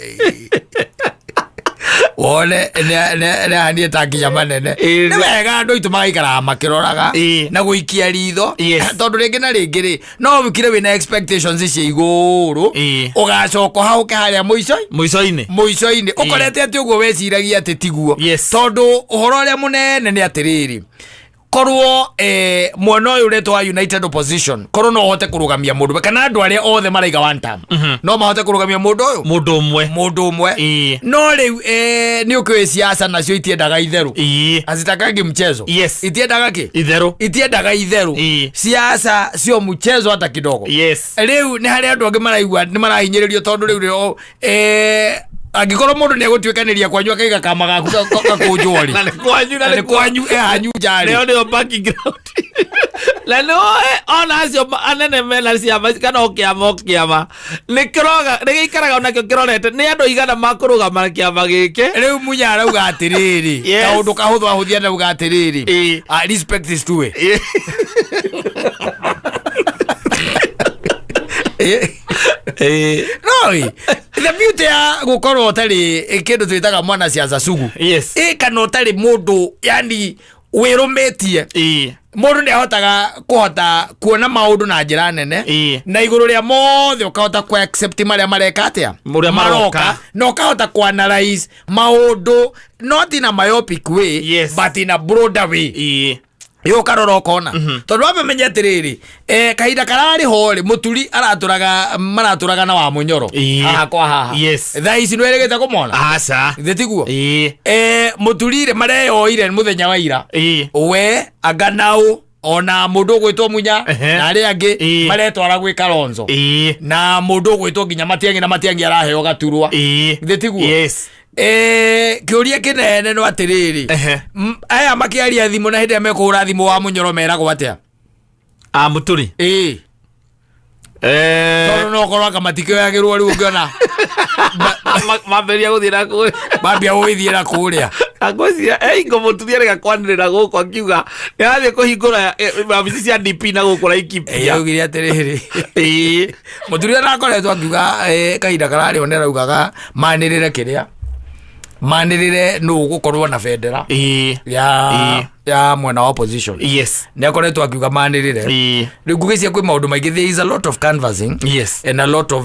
Wone nĩ ta nginya manene. Nĩ wega andũ aitũ magaikaraga makĩroraga na gũikia ritho, tondũ rĩngĩ na rĩngĩ rĩ, no wĩkire wĩna expectations cia igũrũ, ũgacoka ũhahũke harĩa mũico Mũico-inĩ. Mũico-inĩ ũkorete atĩ ũguo weciragia atĩ tiguo. Tondũ ũhoro ũrĩa mũnene nĩ atĩrĩrĩ, korwo mwena ũyũ ũretwo wa united opposition, korwo no ũhote kũrũgamia mũndũ kana andũ arĩa othe maraiga one term, no mahote kũrũgamia mũndũ ũyũ. Mũndũ ũmwe. Mũndũ ũmwe. No rĩu nĩ ũkĩũĩ siasa nacio itiendaga itherũ. Hazitakangi mchezo. Itiendaga kĩ? Itherũ. Itiendaga itherũ. Siasa sio mchezo hata kidogo. Rĩu nĩ harĩ andũ angĩ maraigua nĩ marahinyĩrĩrio, tondũ rĩu rĩ angĩkorwo mũndũ nĩ egũtuĩkanĩria kwanyu akaiga kama gaku gakũnjwo rĩ, Na nĩ kwanyu, na na nĩ kwanyu ehanyu njarĩ. Nĩo nĩo parking ground. Na nĩo ona acio anene mena ciama kana o kĩama o kĩama nĩ kĩroga nĩ gĩikaraga onakĩo kĩrorete nĩ andũ aigana makũrũgama na kĩama gĩkĩ. Rĩu Munya arauga atĩrĩrĩ, kaũndũ kahũthũ ahũthia, arauga atĩrĩrĩ, ah, respect is two way. No ĩ, the beauty ya gũkorwo ũtarĩ kĩndũ twĩtaga mwana siasa sugu, ĩ kana ũtarĩ mũndũ yani wĩrũmĩtie, mũndũ nĩ ahotaga kũhota kuona maũndũ na njĩra nene, na igũrũ rĩa mothe ũkahota ku accept marĩa mareka atĩa. Ũrĩa maroka. Na ũkahota ku analyze maũndũ not in a myopic way, but in a broader way. Ĩ ũkarora ũkona, tondũ wamenya atĩrĩrĩ, kahinda kararĩ ho rĩ, Mũturi aratũraga, maratũraga na wa Mũnyoro haha kwa haha. Thaa ici nĩwerĩgĩte kũmona? Aca. Githĩ tiguo? Mũturi rĩ, mareyoire mũthenya wa ira, we anganau ona mũndũ ũgwĩtwo Munya na arĩa angĩ maretwara gwĩ Kalonzo, na mũndũ ũgwĩtwo nginya Matiang'i, na Matiang'i araheo gaturwa. Githĩ tiguo? Yes. Kĩũria kĩnene no atĩrĩrĩ, aya makĩaria thimũ na hĩndĩ ĩrĩa mekũhũra thimũ wa Mũnyoro meragwo atĩa? A Mũturi. Ĩĩ. Tondũ no korwo anga matikĩoyagĩrwo rĩu ũngĩona Mambĩrĩria gũthiĩ na kũrĩa. Mambia gũgĩthiĩra kũrĩa. Ngwĩciria eingo Mũturi arĩga kwanĩrĩra gũkũ akiuga nĩ arathiĩ kũhingũra wabici cia DP na gũkũ Laikipia. Augire atĩrĩrĩ, Mũturi arakoretwo akiuga kahinda kararĩ o nĩ araugaga manĩrĩre kĩrĩa manĩrĩre nũ gũkorwo na bendera ya ya mwena wa opposition. Nĩ akoretwo akiuga manĩrĩre. Rĩu ngũgĩcia kwĩ maũndũ maingĩ, there is a lot of canvassing and a lot of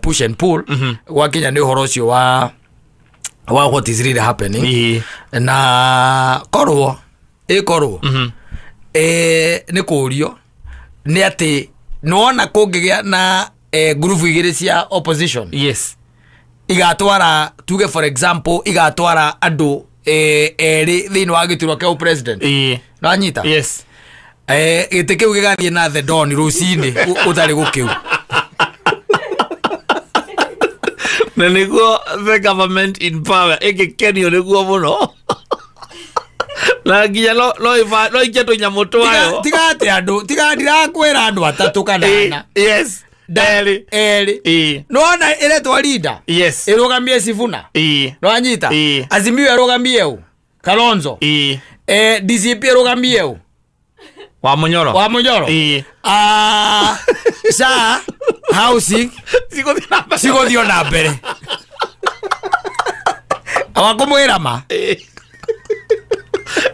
push and pull gwakinya nĩ ũhoro ũcio wa what is really happening. Na korwo ĩkorwo nĩ kũrio nĩ atĩ nĩwona kũngĩgĩa na ngurubu igĩrĩ cia opposition, igatwara, tuge for example, igatwara andũ erĩ thĩinĩ wa gĩturwa kĩa president, nanyita? Yes. Gĩtĩ kĩu gĩgathiĩ na the dawn rũcinĩ ũtarĩ gũkĩu. Na nĩguo the government in power ĩngĩkenio nĩguo mũno na nginya no ikie tũnyamũ twayo. Tiga atĩ andũ, tiga ndirakwĩra andũ atatũ kana ana. Yes, erĩ. Erĩ. Nĩwona ĩretwo leader ĩrũgamie Sifuna. Nĩwanyita? Azimio ĩrũgamie ũ? Kalonzo. DCP ĩrũgamie ũ? Wa Mũnyoro. Wa Mũnyoro. Ah, SHA, housing. Cigũthiĩ na mbere. Cigũthiĩ o na mbere awakũmwĩra ma.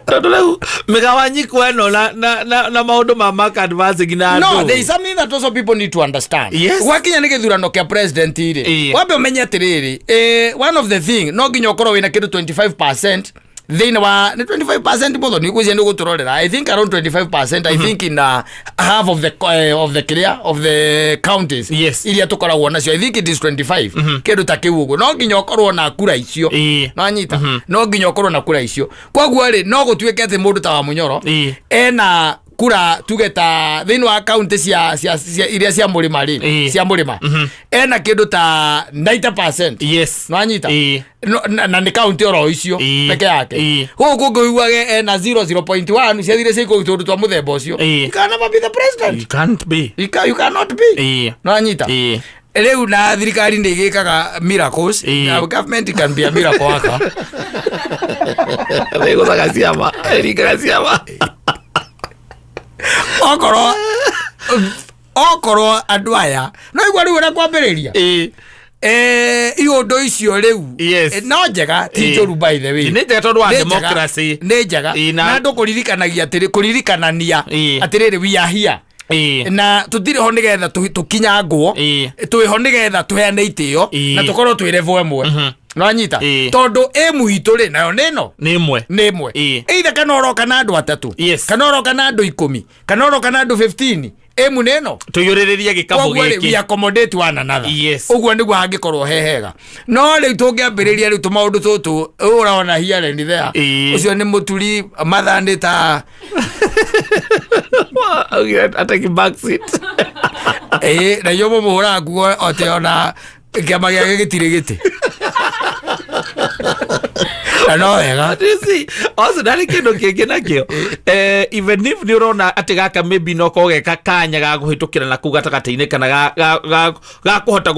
Tondũ rĩu mĩgawanyiko ĩno na maũndũ ma canvassing na No, andũ. there is something that also people need to understand. Gwakinya nĩ gĩthurano kĩa president rĩ, wambe ũmenye atĩrĩrĩ, one of the thing, no nginya ũkorwo wĩna kĩndũ 25% thĩinĩ wa, nĩ 25% mũthoni ngwĩciria nĩ ũgũtũrorera, I think around 25%, I think in half of the kĩrĩa of the counties iria tũkoragwo nacio, I think it is 25, kĩndũ ta kĩu ũguo, no nginya ũkorwo na kura icio. Nanyita? No nginya ũkorwo na kura icio. Koguo rĩ, no gũtuĩke atĩ mũndũ ta wa Mũnyoro ena Kura tuge ta thĩinĩ wa kaunti cia cia cia iria cia mũrĩma rĩ, cia mũrĩma ena kĩndũ ta 90%. Nwanyita? No, na nĩ kaunti oro icio peke yake. Gũkũ kũngĩ ũiguage ena 00.1, ciathire cia ikũmi, tũndũ twa mũthemba ũcio. You can never be the president. You can't be. You cannot be. Nwanyita? Rĩu na thirikari nĩ ĩgĩkaga miracles. Now, government can be a miracle worker. Nĩgũthaga ciama, ĩringaga ciama. Okorwo andũ aya no igua rĩu ũrĩa kwambĩrĩria iũndũ icio rĩu. No njega ti njũru, by the way. Nĩ njega tondũ wa Nĩ njega. democracy. Nĩ njega. Na andũ kũririkanagia atĩrĩ, kũririkanania atĩrĩrĩ, we are here na tũtirĩ ho nĩgetha tũkinyangwo. Twĩho nĩgetha tũheane itĩo na tũkorwo twĩ level ĩmwe, nwanyita? Tondũ ĩmu itũ rĩ, nayo nĩ ĩno. Nĩ ĩmwe. Nĩ ĩmwe. Either kana ũroka na andũ atatũ, kana ũroka na andũ 10, kana ũroka na andũ 15, ĩmu nĩ ĩno. Tũiyũrĩrĩrie gĩkabũ Koguo rĩ, we gĩkĩ. accommodate one another. Ũguo nĩguo hangĩkorwo he hega, no rĩu tũngĩambĩrĩria rĩu tũmaũndũ tũtũ ũrona here and there, ũcio nĩ mũturi mathandĩ ta Augire atake back seat. Ĩĩ, na inyuĩ mũmũhũraga nguo atĩ ona kĩama gĩake gĩtirĩ gĩtĩ, na no wega. You see, also ndarĩ kĩndũ kĩngĩ nakĩo, even if nĩ ũrona atĩ gaka maybe no korwo geka kanya ga kũhĩtũkĩra na kũu gatagatĩ-inĩ kana ga kũhota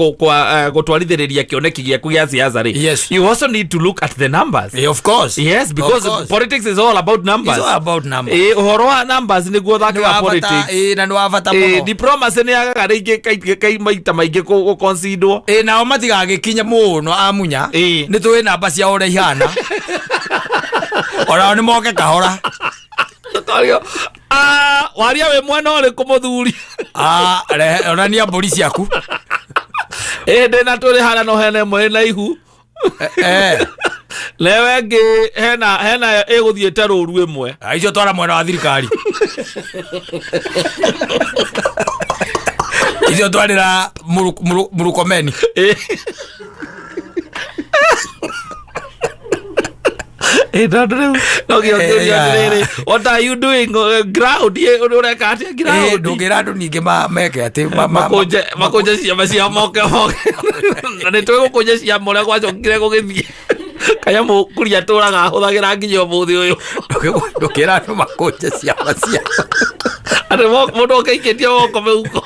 gũtwarithĩrĩria kĩoneki gĩaku gĩa siasa rĩ, you also need to look at the numbers. Of course. Yes, Of because course. politics is all about numbers. It's all about numbers. Ũhoro wa numbers nĩguo Nĩ thakaga wa bata, politics. na nĩ wa bata mũno. Diplomacy nĩ yagaga rĩngĩ maita maingĩ gũconsiderwo. Ĩ, nao matigagĩkinya mũno amunya. Nĩ tũĩ namba ciao ũrĩa ihana, onao nĩ moke kahora. Tũkario, "Ah, waria wĩ mwena ũrĩkũ, mũthuri?" Ah, onania mbũri ciaku. Ĩ, ndĩna tũrĩ harĩa, no hena ĩmwe ĩna ihu. Newe ĩngĩ hena ĩgũthiĩte rũru ĩmwe. Ah, icio twara mwena wa thirikari, icio twarĩra Mũrũkomeni. Ĩ, tondũ rĩu no nginya ũkĩũrie atĩrĩrĩ, what are you doing ground? Ũreka atĩa ground? Ndũngĩra andũ ningĩ meke atĩ Makũnje ciama cia moke moke, na nĩ tũĩ gũkũnja ciama ũrĩa gwacokire gũgĩthiĩ, kanyamũ kuria tũraga hũthagĩra nginya ũmũthĩ ũyũ. Ndũngĩra andũ makũnje ciama cia Atĩ mũndũ okaikĩtie moko mĩhuko.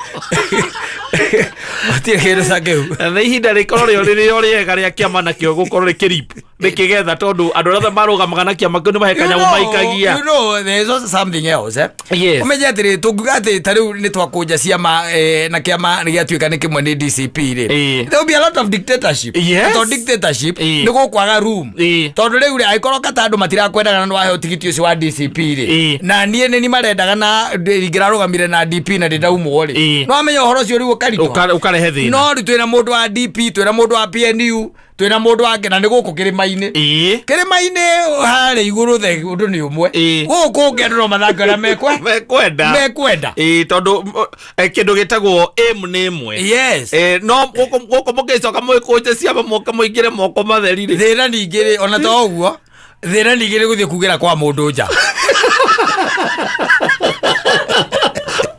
Gũtirĩ kĩndũ ta kĩu. Na nĩ ihinda rĩkorwo rĩo rĩrĩ o rĩega rĩa kĩama nakĩo gũkorwo rĩkĩrip rĩkĩgetha, tondũ andũ arĩa othe marũgamaga na kĩama kĩu nĩ mahe kanyamũ maikagia. You know, there is also something else, eh? Ũmenye atĩrĩ, tũngiuga atĩ ta rĩu nĩ twakũnja ciama, na kĩama nĩ gĩatuĩka nĩ kĩmwe nĩ DCP rĩ, there will be a lot of dictatorship. Tondũ dictatorship nĩ gũkwaga room. Tondũ rĩu rĩ, angĩkorwo kata andũ matirakwendaga na nĩwaheo tigiti ũcio wa DCP rĩ, na niĩ nĩ ni marendaga na ingĩrarũgamire na DP na ndĩndaumwo rĩ, no amenya ũhoro ũcio rĩu ũkaritũha. Ũkarehe thĩna. No rĩu twĩna mũndũ wa DP, twĩna mũndũ wa PNU, twĩna mũndũ wa na nĩ gũkũ kĩrĩma-inĩ. Kĩrĩma-inĩ harĩa igũrũ the ũndũ nĩ ũmwe. Gũkũ kũngĩ andũ no mathake ũrĩa mekwenda. Mekwenda. Tondũ kĩndũ gĩtagwo aim nĩ ĩmwe. No gũkũ mũgĩcoka mũgĩkũnje ciama moke mũingĩre moko matheri rĩ. Thĩna ningĩ rĩ, ona to ũguo, thĩna ningĩ nĩ gũthiĩ kugĩra kwa mũndũ nja.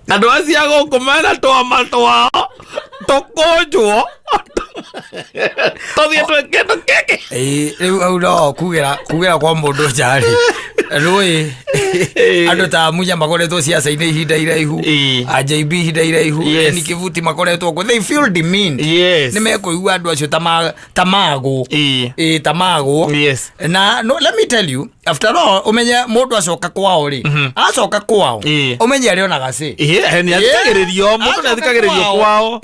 Andũ acio a gũkũ mena twama twao tũkũnjwo tũthiĩ twĩ kĩndũ kĩngĩ. Rĩu hau no kugĩra kwa mũndũ nja rĩ, rũĩ andũ ta Munya makoretwo ciaca-inĩ ihinda iraihu, a JB ihinda iraihu, ni Kivuti makoretwo kuo, they feel demeaned. Nĩ mekũigua andũ acio ta magwo. Ta magwo. Na no, let me tell you, after all, ũmenye mũndũ acoka kwao rĩ, acoka kwao, ũmenye arĩonaga cĩ. Nĩ athikagĩrĩrio, mũndũ nĩ athikagĩrĩrio kwao.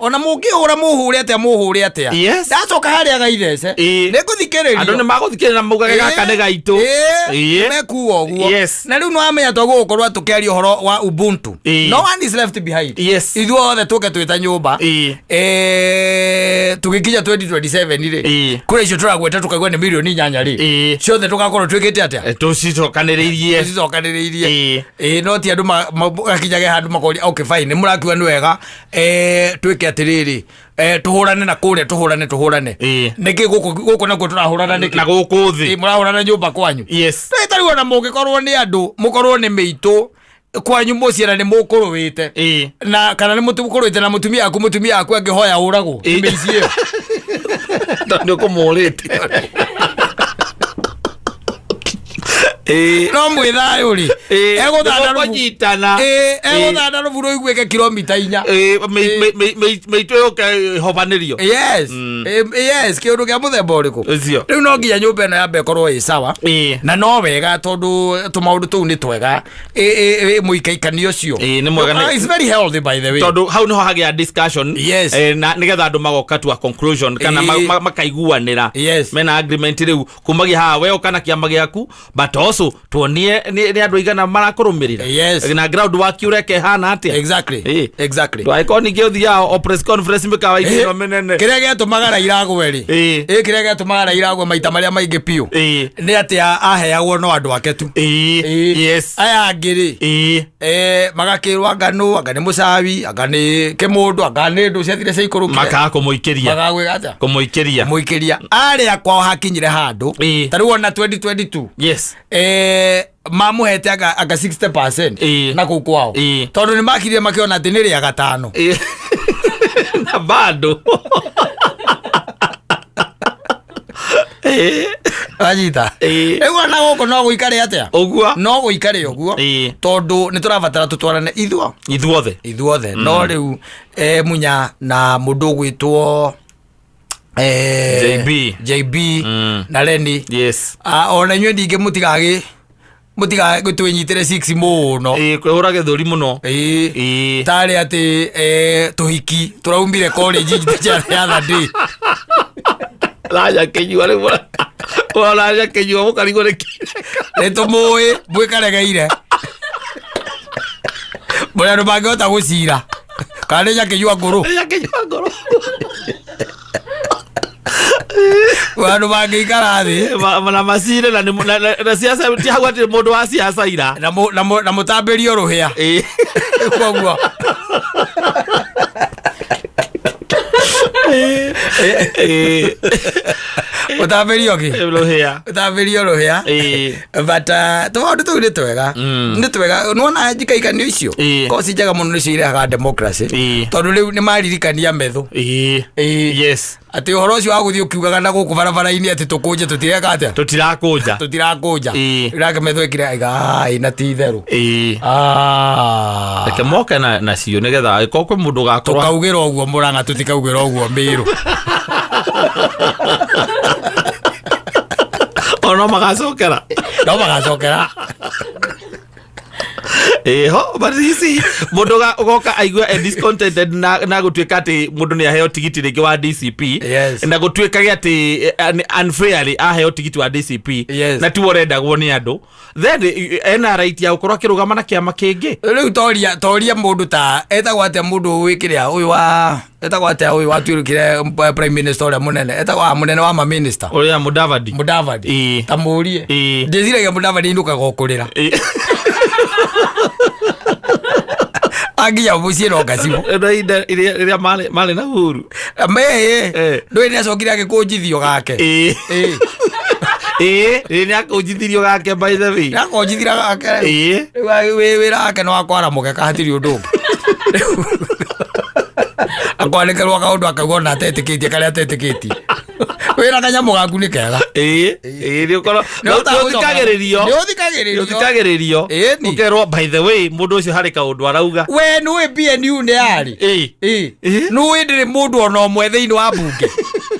Ona mũngĩhũra mũhũre atĩa, mũhũre atĩa, ndacoka harĩa gaithece, nĩ ngũthikĩrĩrio. Andũ nĩ magũthikĩrĩria na maugage gaka nĩ gaitũ. Mekuga ũguo. Na rĩu nĩwamenya twagũgũkorwo tũkĩaria ũhoro wa ubuntu. No one is left behind. Ithuothe tũke twĩta nyũmba. Tũgĩkinya 2027 rĩ, kũrĩa icio tũragweta tũkaigua nĩ mirioni 8 rĩ, ciothe tũgakorwo twĩkĩte atĩa? Tũcicokanĩrĩirie. Tũcicokanĩrĩirie. No ti andũ gakinyage handũ makoria, okay fine, nĩ mũrakiuga nĩ wega, twĩke atĩrĩrĩ, tũhũrane na kũrĩa, tũhũrane tũhũrane. Nĩkĩ gũkũ nakuo tũrahũrana nĩkĩ? Na gũkũ thĩ. Mũrahũrana nyũmba kwanyu. Tarĩu ona mũngĩkorwo nĩ andũ, mũkorwo nĩ mĩitũ. Kwanyu mũciĩ na nĩ mũkũrũĩte na kana nĩ mũkũrũĩte na mũtumia waku, mũtumia waku angĩhoya ũragwo nĩ mĩici ĩyo. Tondũ nĩ ũkũmũrĩte. No mwĩ thayũ rĩ, egũthanda rũbu. Nĩmũkũnyitana. Egũthanda rũbu rũiguĩke kilomita 4. Mĩitũ yũke hobanĩrio. Yes. Yes, kĩũndũ kĩa mũthemba ũrĩkũ. Ũcio. Rĩu no nginya nyũmba ĩno yambe ĩkorwo ĩ sawa. Na no wega tondũ tũmaũndũ tũu nĩ twega. Mũikaikanio ũcio. Nĩ mwega. Ah, it's very healthy, by the way. Tondũ hau nĩho hagĩa discussion. Yes. Na nĩgetha andũ magoka to a conclusion kana makaiguanĩra. Mena agreement rĩu kumagia haha we ũka na kĩama gĩaku, but also tuonie nĩ andũ aigana marakũrũmĩrĩra. Na ground work ũreka ĩhana atĩa. Ndwagĩkorwo ningĩ ũthiaga o press conference mĩkawa-inĩ ĩno mĩnene. Kĩrĩa gĩatũmaga Raila agwe rĩ, kĩrĩa gĩatũmaga Raila agwe maita marĩa maingĩ biũ nĩ atĩ aheagwo no andũ ake tu. Aya angĩ rĩ, magakĩrwo anga nũ, anga nĩ mũcawi, anga nĩ kĩmũndũ, anga nĩ ndũ ciathire ciaikũrũkire. Makaga kũmũikĩria. Magagwĩka atĩa? Kũmũikĩria. Mũikĩria. Arĩa kwao hakinyire handũ ta rĩu ona 2022, mamũhete anga 60% na kũu kwao, tondũ nĩ makirire makĩona atĩ nĩ rĩa gatano. Na bado. Wanyita? Rĩu ona gũkũ no gũikare atĩa? Ũguo. No gũikare ũguo, tondũ nĩ tũrabatara tũtwarane ithuo Ithuothe. Ithuothe. No rĩu Munya na mũndũ ũgwĩtwo JB. JB na Leni. Ah, ona inyuĩ ningĩ mũtigagĩ mũtigagĩtwĩnyitĩre 6 mũno. Kwĩhũra gĩthũri mũno. Tarĩ atĩ tũhiki tũraumire college the other day. Ranya kĩnyua rĩu. Ũranya kĩnyua mũkarigwo nĩ kĩ. Nĩ tũmũĩ mwĩkaregeire mũrĩ andũ mangĩhota gũcira kana nĩ nyakĩnyua ngũrũ. Nyakĩnyua ngũrũ. Andũ mangĩikara thĩ Na macire na na siasa ti hau atĩ mũndũ wa siasa ira. Na mũtambĩrio rũhĩa. Koguo mũtambĩrio kĩ? Rũhĩa. Mũtambĩrio rũhĩa. But tũmaũndũ tũu nĩ twega, nĩ twega. Nĩwona njikaikanio icio ko ci njega mũno, nĩcio irehaga democracy, tondũ rĩu nĩ maririkania metho atĩ ũhoro ũcio wa gũthiĩ ũkiugaga na gũkũ barabara-inĩ atĩ tũkũnje tũtireka atĩa? Tũtirakũnja. Tũtirakũnja. Rake metho ĩkire aiga ĩ na ti itherũ. Reke moke na nacio nĩgetha angĩkorwo kwĩ mũndũ ũgakorwo Tũkaugĩra ũguo Mũrang'a, tũtikaugĩra ũguo Mĩrũ. O no magacokera. No magacokera. Ĩho, but you see, mũndũ ũgoka aigue e discontented na gũtuĩka atĩ mũndũ nĩ aheo tigiti rĩngĩ wa DCP, na gũtuĩkage atĩ unfairly aheo tigiti wa DCP na tiwe ũrendagwo nĩ andũ, then ena right ya gũkorwo akĩrũgama na kĩama kĩngĩ. Rĩu toria mũndũ ta etagwo atĩa, mũndũ wĩkĩrĩa ũyũ wa etagwo atĩa, ũyũ watuĩkire prime minister ũrĩa mũnene, etagwo mũnene wa maminista. Ũrĩa Mudavadi. Mudavadi. Ta mũrie. Ndĩciragia Mudavadi inũkaga o kũrĩra. Anginya mũciĩ no ngacibũ. Ĩno ihinda rĩrĩa marĩ na Uhuru. Mee ndũĩ nĩ acokire agĩkũnjithio gake. Ĩĩ, nĩ akũnjithirio gake, by the way. Nĩ akonjithira gake. Rĩu wĩra wake no akwara mũgeka, hatirĩ ũndũ ũngĩ. Rĩu akwandĩkĩrwo kaũndũ akauga ona atetĩkĩtie karĩa atetĩkĩtie. Wĩra kanyamũ gaku nĩ kega. Ĩĩ, nĩ ũkorwo Nĩ ũhotaga gũcoka- ũthikagĩrĩrio. Nĩ ũthikagĩrĩrio. Ũthikagĩrĩrio. Ĩni. Ũkerwo, by the way, mũndũ ũcio harĩ kaũndũ arauga. We nĩũĩ PNU nĩ yarĩ. Nĩũĩ ndĩrĩ mũndũ ona ũmwe thĩinĩ wa mbunge,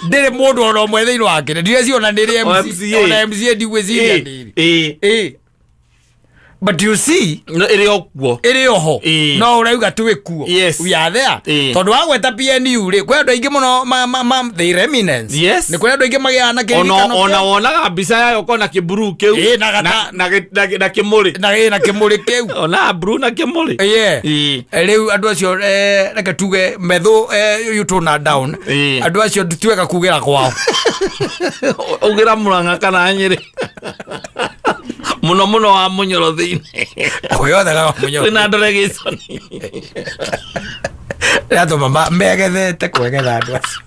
ndĩrĩ mũndũ ona ũmwe thĩinĩ wa kĩrĩa ndireciona nĩ rĩ O MC MCA. Ona MCA ndigwĩciria nĩ rĩ. But you see, No, ĩrĩ o kuo. Ĩrĩ oho. No ũrauga twĩ kuo. We are there. Tondũ wagweta PNU rĩ, kwĩ andũ aingĩ mũno ma they remnants. Nĩ kwĩ andũ aingĩ magĩaga na Ona kĩririkano ona kĩu. Wonaga mbica yayo ũkona kĩmburuu kĩu. Na na kĩmũrĩ. Na kĩmũrĩ kĩu. Ona blue na kĩmũrĩ. Rĩu andũ acio, reke tuge metho, you tone down. Andũ acio tiwega kugĩra kwao. Ugĩra Mũrang'a kana Nyĩrĩ, mũno mũno wa Mũnyoro thĩinĩ. Kwĩyothe ga Mũnyoro. Kwĩna ndore gĩconi. Yatũma megethete kwegetha andũ acio.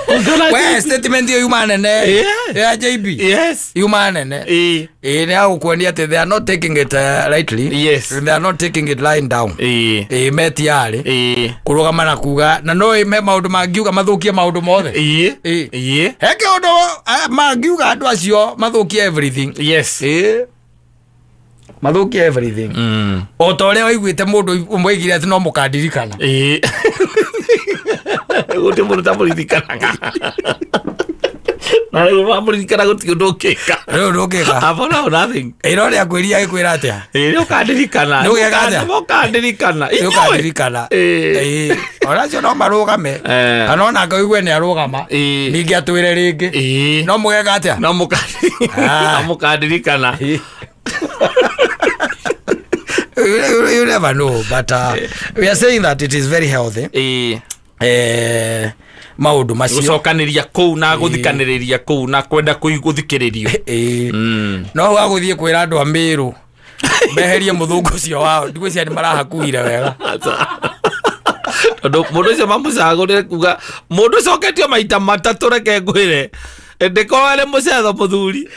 We statement ĩyo yuma nene. Yeah. Ya JB. Yes. Yuma nene. Ĩĩ. Ĩĩ nĩ agũkuonia atĩ they are not taking it lightly. Yes. They are not taking it lying down. Ĩĩ. Ĩĩ metiarĩ. Ĩĩ. Kũrũgama na kuga na no me maũndũ mangiuga mathũkie maũndũ mothe. Ĩĩ. Ĩĩ. Ĩĩ. He kĩũndũ mangiuga andũ acio mathũkie everything. Yes. Ĩĩ. Mathũkie everything. O ta ũrĩa waiguĩte mũndũ ũmwe oigire atĩ no mũkandirikana. Ĩĩ. Gũtirĩ mũndũ ũtamũririkanaga. Na rĩu wamũririkana gũtirĩ ũndũ ũngĩka. Rĩu ndũngĩka. Hapana, nothing. Ĩno rĩa kwĩria gĩkwĩra atĩa? Ĩĩ, nĩ ũkandirikana. Nĩ ũgeka atĩa? Nĩ ũkandirikana. Nĩ ũkandirikana. Ĩĩ. Ĩĩ. Onacio no marũgame. Eh. Kana onake ũigue nĩ arũgama. Ĩĩ. Ningĩ atwĩre rĩngĩ. Ĩĩ. No mũgeka atĩa? No Ah. no mũkandirikana. You never know, but we are saying that it is very healthy. Ĩĩ. Maũndũ macio. Gũcokanĩria kũu na gũthikanĩrĩria kũu na kwenda gũthikĩrĩrio. Ĩĩ. No wagũthiĩ kwĩra andũ a Mĩrũ meherie mũthũngũ ũcio wao, ndigwĩciria nĩ marahakuire wega. Tondũ mũndũ ũcio mamũcagũrĩre kuga mũndũ ũcoketio maita matatũ, reke ngwĩre ndĩkorwo arĩ mũcetho mũthuri.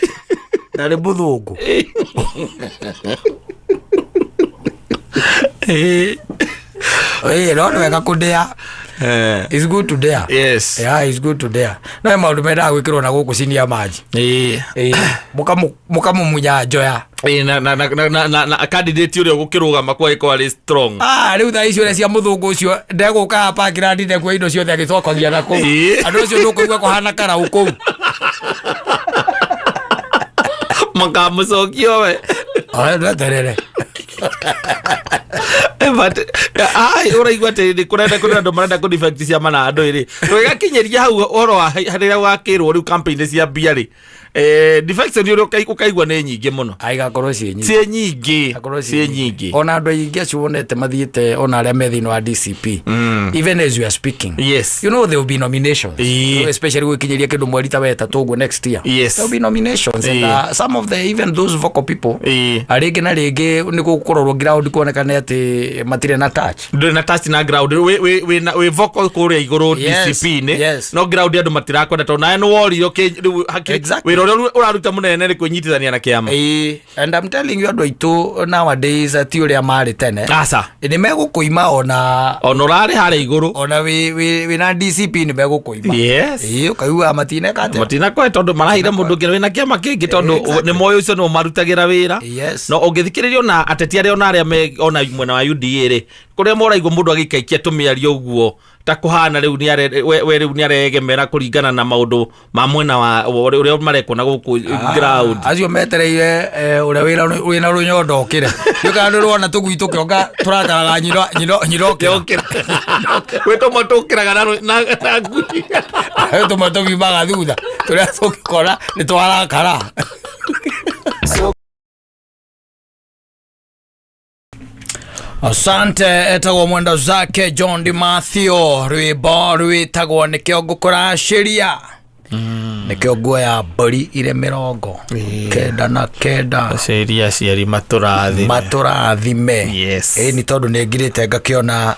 Na nĩ mũthũngũ. Ĩĩ. Ĩĩ, no nĩ wega kũndĩa. It's good to dare. Yes. Yeah, it's good to dare. No he maũndũ mendaga gwĩkĩrwo na gũkũ cinia maji. Ĩĩ. Ĩĩ, mũkamũmunya njoya. Ĩĩ, na candidate ũrĩa ũgũkĩrũgama kwa ĩkorwo arĩ strong. Ah, rĩu thaa icio ũrĩa cia mũthũngũ ũcio ndegũka haha parkland ndekuoya indo ciothe agĩcokagia na kũu. Ĩĩ. Andũ acio ndũkũigua kũhana karaũ kũu. Makamũcokia we. Oe, ndweterere. But ai ũraigua atĩ nĩ kũrenda kũrĩ andũ marenda kũ defect ciama na andũ ĩrĩ tũgĩgakinyĩria hau ũhoro wa rĩrĩa wakĩrwo rĩu campaign cia mbia rĩ, defection ũrĩa ũkaigua nĩ nyingĩ mũno. Aigakorwo ciĩ nyingĩ. Ciĩ nyingĩ. Igakorwo ciĩ nyingĩ. Ona andũ aingĩ acio wonete mathiĩte, ona arĩa me thĩinĩ wa DCP, even as we are speaking, Yes. you know there will be nominations. Ĩĩ. Especially gwĩkinyĩria kĩndũ mweri ta wetatũ ũguo next year. Yes. There will be nominations and Ĩĩ. some of the even those vocal people, Ĩĩ. rĩngĩ na rĩngĩ nĩ gũkũrorwo ground kuonekane atĩ matirĩ na touch. Ndũrĩ na touch na ground, wĩ vocal kũrĩa igũrũ Yes, DCP-inĩ, yes. no ground andũ matirakwenda tondũ nawe nĩ worio rĩu Exactly. wĩra ũrĩa ũraruta mũnene nĩ kwĩnyitithania na kĩama. Ĩĩ, and I'm telling you andũ aitũ nowadays ti ũrĩa marĩ tene. Aca. Nĩ megũkũima ona ona ũrarĩ harĩa igũrũ. Ona wĩ na DCP nĩ megũkũima. Yes. Ĩĩ, ũkaigua matineka atĩa. Matinakwe tondũ maraheire mũndũ ũngĩ wĩna kĩama kĩngĩ tondũ Exactly. nĩ moĩ ũcio nĩo marutagĩra wĩra. Yes. No ũngĩthikĩrĩria ona ateti arĩa ona arĩa me ona mwena wa UDA rĩ, kũrĩa moraigua mũndũ agĩikaikia tũmĩario ũguo ta kũhana rĩu nĩ we rĩu nĩ aregemera kũringana na maũndũ ma mwena wa ũrĩa marekwo na gũkũ ground. Acio metereire ũrĩa wĩna rũnyondo ũkĩre nĩũkana nĩ rwona tũgui tũkĩonga tũrakaraga nyino nyino nyino ũkĩra. Gwĩ tũmwe tũkĩraga na ngui. He tũmwe tũgiumaga thutha tũrĩa tũngĩkora nĩ twarakara. Asante. Etagwo mwendo zake John Di Mathew, rwĩmbo rwĩtagwo nĩkĩo ngũkũracĩria, nĩkĩo nguoya mbũri irĩ 99. Aciari aciari matũrathime. Matũrathime. Yes. Ĩ ni tondũ nĩ ngirĩte ngakĩona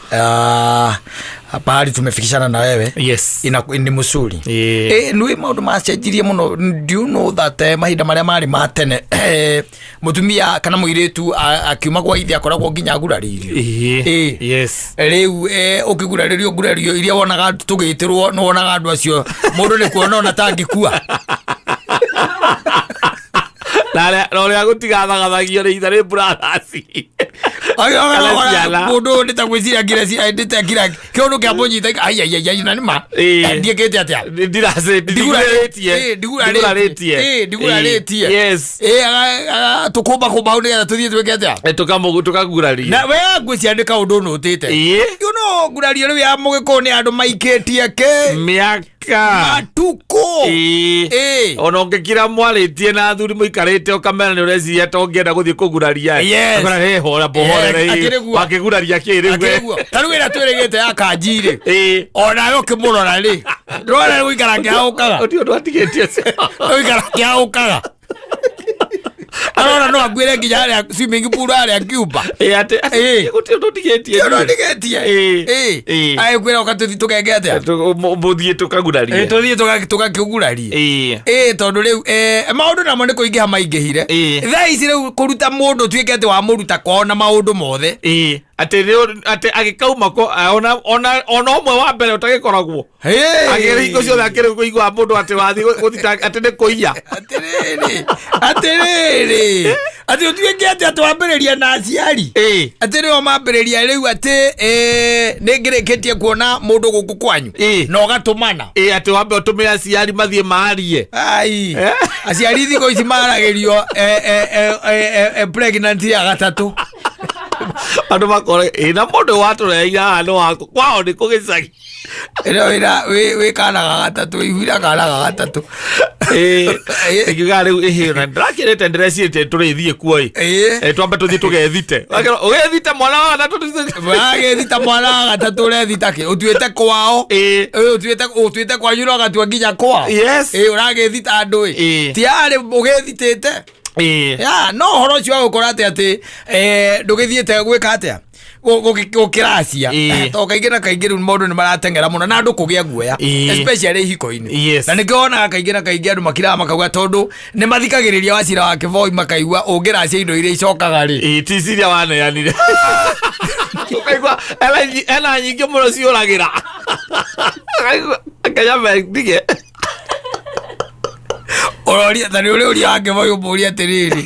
pahali tumefikishana na wewe. Yes. Ina ni musuri. Ĩĩ. Ĩ nĩ maũndũ macenjirie mũno. Do you know that mahinda marĩa marĩ ma tene, mũtumia kana mũirĩtu akiuma gwa ithe akoragwo nginya agurarĩirio? Ĩĩ. Ĩĩ. Yes. Rĩu ũkĩgurarĩrio ngurario iria wonaga tũgĩtĩrwo, nĩ wonaga andũ acio mũndũ nĩ kuona ona tangĩkua. Na ũrĩa gũtigathagathagio nĩ ithe nĩ brothers. Kana ciana. Mũndũ ũyũ ndĩta gwĩciria ngira ndĩte ngira kĩũndũ kĩa mũnyita aiaiaiai na nĩma. Ĩĩ. Ndiĩkĩte atĩa? Ndigurarĩtie. Ĩĩ, ndigurarĩtie. Ĩĩ, ndigurarĩtie. Yes. Ĩĩ, tũkũmba kũmba hau nĩgetha tũthiĩ twĩke atĩa? Tũkaguraria. Na we ngwĩciria nĩ kaũndũ nũtĩte. Ĩĩ. You know ngurario rĩu ya mũgĩkũyũ nĩ andũ maikĩtie kĩ mĩaka matukũ. Ĩĩ. Ĩĩ. Ona ũngĩkira mwarĩtie na athuri mũikarĩte ũkamera nĩ ũreciria ta ũngĩenda gũthiĩ kũguraria. Yes. Ũkora, "Hey, hora mbohorere." Yes, akĩrĩ guo. Wakĩguraria kĩ rĩu we? Akĩrĩ guo. Ta rĩu ĩrĩa twĩrĩgĩte ya kanji rĩ, Ĩĩ. onawe ũkĩmũrora rĩ, ndĩrona nĩ gũikara kĩhaũkaga. Ũtirĩ ũndũ atigĩtie. Gũikara kĩhaũkaga. Arona no akuĩre nginya harĩa swimming pool harĩa Cuba. Ĩ, atĩ atĩ Ĩ. gũtirĩ ũndũ ũtigĩtie Ũndũ ũtigĩtie. Ĩ. Ĩ. Ĩ. Agĩkwĩra ũka tũthiĩ tũgeke atĩa? Mũthiĩ tũkagurarie. Ĩ, tũthiĩ tũgakĩgurarie. Ĩ. Ĩ, tondũ rĩu maũndũ namo nĩ kũingĩha maingĩhire. Ĩ. Thaa ici rĩu kũruta mũndũ ũtuĩke atĩ wamũruta kwao na maũndũ mothe. Ĩ, atĩ atĩ agĩkauma ko ona ona ona ũmwe wa mbere ũtagĩkoragwo Hey! Agĩrĩ hingo ciothe akĩrĩ kũigua mũndũ atĩ wathiĩ gũthita atĩ nĩ kũiya. Atĩrĩrĩ, atĩrĩrĩ, atĩ ũtuĩke atĩ atĩ wambĩrĩria na aciari. Ĩ. Atĩ nĩo mambĩrĩria rĩu atĩ nĩ ngĩrĩkĩtie kuona mũndũ gũkũ kwanyu. Ĩ. Na ũgatũmana. Ĩ, atĩ wambe ũtũme aciari mathiĩ maarie. Ai. Eh? Aciari thikũ ici maragĩrio pregnant ya gatatũ. Andũ makore ĩ na mũndũ watũreheire haha nĩ waku kwao nĩ kũ gĩcagi. Ĩno wĩna wĩ kana ga gatatũ, ihuira kana ga gatatũ. Ĩ, ĩkiuga rĩu ĩhĩ na ndĩrakĩrĩte ndĩrecirĩtie tũrĩthiĩ kuo ĩ. Ĩ. Twambe tũthiĩ tũgethite. Wakĩrwo, ũgethite mwana wa gatatũ Wagethita mwana wa gatatũ ũrethita kĩ? Ũtuĩte kwao. Ĩ. Ĩ, ũtuĩte kwanyu na ũgatua nginya kwao. Yes. Ĩ, ũragĩthita andũ ĩ. Ĩ. Ti yarĩ ũgĩthitĩte. Ĩ. Ya, no ũhoro ũcio wa gũkora atĩ atĩ ndũgĩthiĩte gwĩka atĩa? Gũkĩracia. Ĩ. Tondũ kaingĩ na kaingĩ rĩu maũndũ nĩ marateng'era mũno na andũ kũgĩa guoya. Ĩ. Especially ihiko-inĩ. Yes. Na nĩkĩo wonaga kaingĩ na kaingĩ andũ makiraga makauga tondũ nĩ mathikagĩrĩria wacira wa Kĩboi makaigua ũngĩracia indo iria icokaga rĩ. Ĩ, ti ciria waneanire. Ũkaigua ena nyingĩ mũno ciũragĩra. Ũkaigua, Kenya mendige. Ũroria ta nĩ ũrĩa ũria wa Kĩboi ũmũrie atĩrĩrĩ,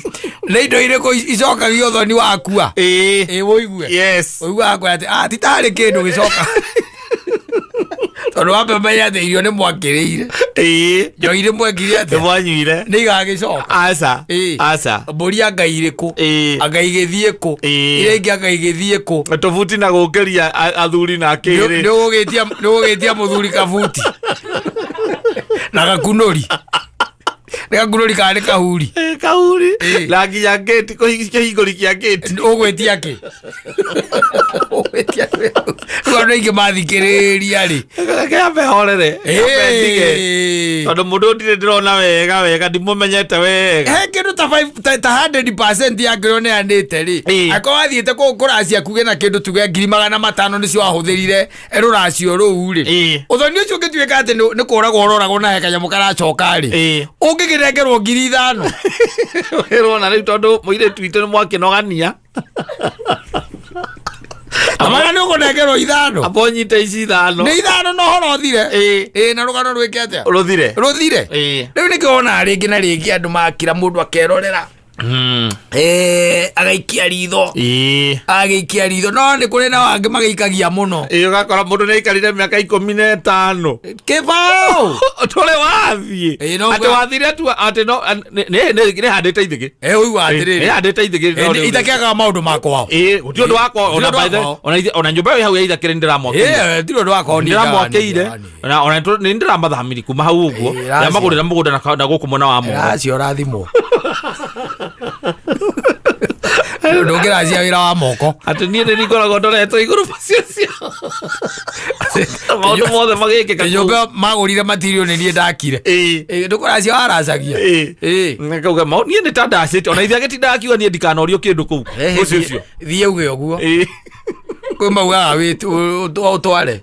nĩ indo irĩkũ icokagia ũthoni wakua? Ĩ. Ĩ, ũigue. Yes. Ũiguaga akwĩra atĩ, ah, ti tarĩ kĩndũ gĩcoka. Tondũ wambe ũmenye atĩ irio nĩ mwakĩrĩire. Ĩ. Njohi nĩ mwekire Nĩ atĩa? mwanyuire. Nĩ igagĩcoka. Aca. Ĩ. Aca. Mbũri anga irĩkũ? Ĩ. Anga igĩthiĩ kũ? Ĩ. Iria ingĩ anga igĩthiĩ kũ? Tũbuti na gũkĩria athuri na kĩrĩ. Nĩ ũgũgĩtia mũthuri kabuti. Na gakunũri. Nĩ gakunũri kana nĩ kahuri? Ĩ, kahuri. Ĩ. Na nginya ngĩti kĩhingũri kĩa ngĩti. Ũgwĩtia kĩ? Ũgwĩtia kĩ? Rĩu andũ aingĩ mathikĩrĩria rĩ. Reke ambe horere. Ambe ndige. Ĩ. Tondũ mũndũ ũyũ ndirĩ ndĩrona wega wega ndimũmenyete wega. He kĩndũ ta ta 100% ya kĩrĩa ũneanĩte rĩ. Ĩ. Angĩkorwo wathiĩte kũracia kuge na kĩndũ tuge 500,000 nĩcio wahũthĩrire rũracio rũu rĩ. Ĩ. Ũthoni ũcio ũngĩtuĩka atĩ nĩ kũragwo ũroragwo na he kanyamũ karacoka rĩ. Ĩ. Ũngĩkĩnengerwo 5,000. Wĩrona rĩu tondũ mũirĩtu witũ nĩ mwakĩnogania. Amara nĩ ũkũnengerwo 5. Amba ũnyite ici 5. Nĩ 5 na ũhoro ũthire. Ĩ. Ĩ, na rũgano rwĩke atĩa? Rũthire. Rũthire. Ĩ. Rĩu nĩkĩo wonaga rĩngĩ na rĩngĩ andũ makira mũndũ akerorera. Agaikia ritho. Ĩ. Agĩikia ritho no nĩ kũrĩ na angĩ magĩikagia mũno. Ĩ, ũgakora mũndũ nĩ aikarire mĩaka 15. Kĩbaũ. Tũrĩ wathiĩ. Ĩ, no Atĩ wathire tu atĩ no nĩ handĩte ithĩgĩ. Ĩ, ũigua atĩrĩrĩ. Nĩ handĩte ithĩgĩ. Ĩ, itakĩagaga maũndũ ma kwao. Ĩ, gũtirĩ ũndũ wa kwao, ona Gũtirĩ ũndũ wa by the- kwao. ona nyũmba ĩyo hau ya ithakĩrĩ nĩ ndĩramwakĩire. Ĩ, tirĩ ũndũ wa kwao niĩ Ndĩramwakĩire. ndaga- Ona nĩ ndĩramathamiri kuma hau ũguo. Ĩ, racia. Ndĩramagũrĩra mũgũnda na gũkũ mwena wa Moro. Racia ũrathimwo. Ndũngĩracia wĩra wa moko. Atĩ niĩ nĩ ngoragwo ndoretwo igũrũ macio maũndũ mothe magĩkĩka kũu. Nyũmba magũrire material nĩ niĩ ndakire. Ĩ. Ĩ, ndũkũracia waracagia. Ĩ. Ĩ. Ngauga niĩ nĩ ta ndacĩte ona ithe agĩtindaga akiuga niĩ ndikanorio kĩndũ kũu ũcio ũcio. Thiĩ uge ũguo. Ĩ. Kwĩ maugaga ũtware.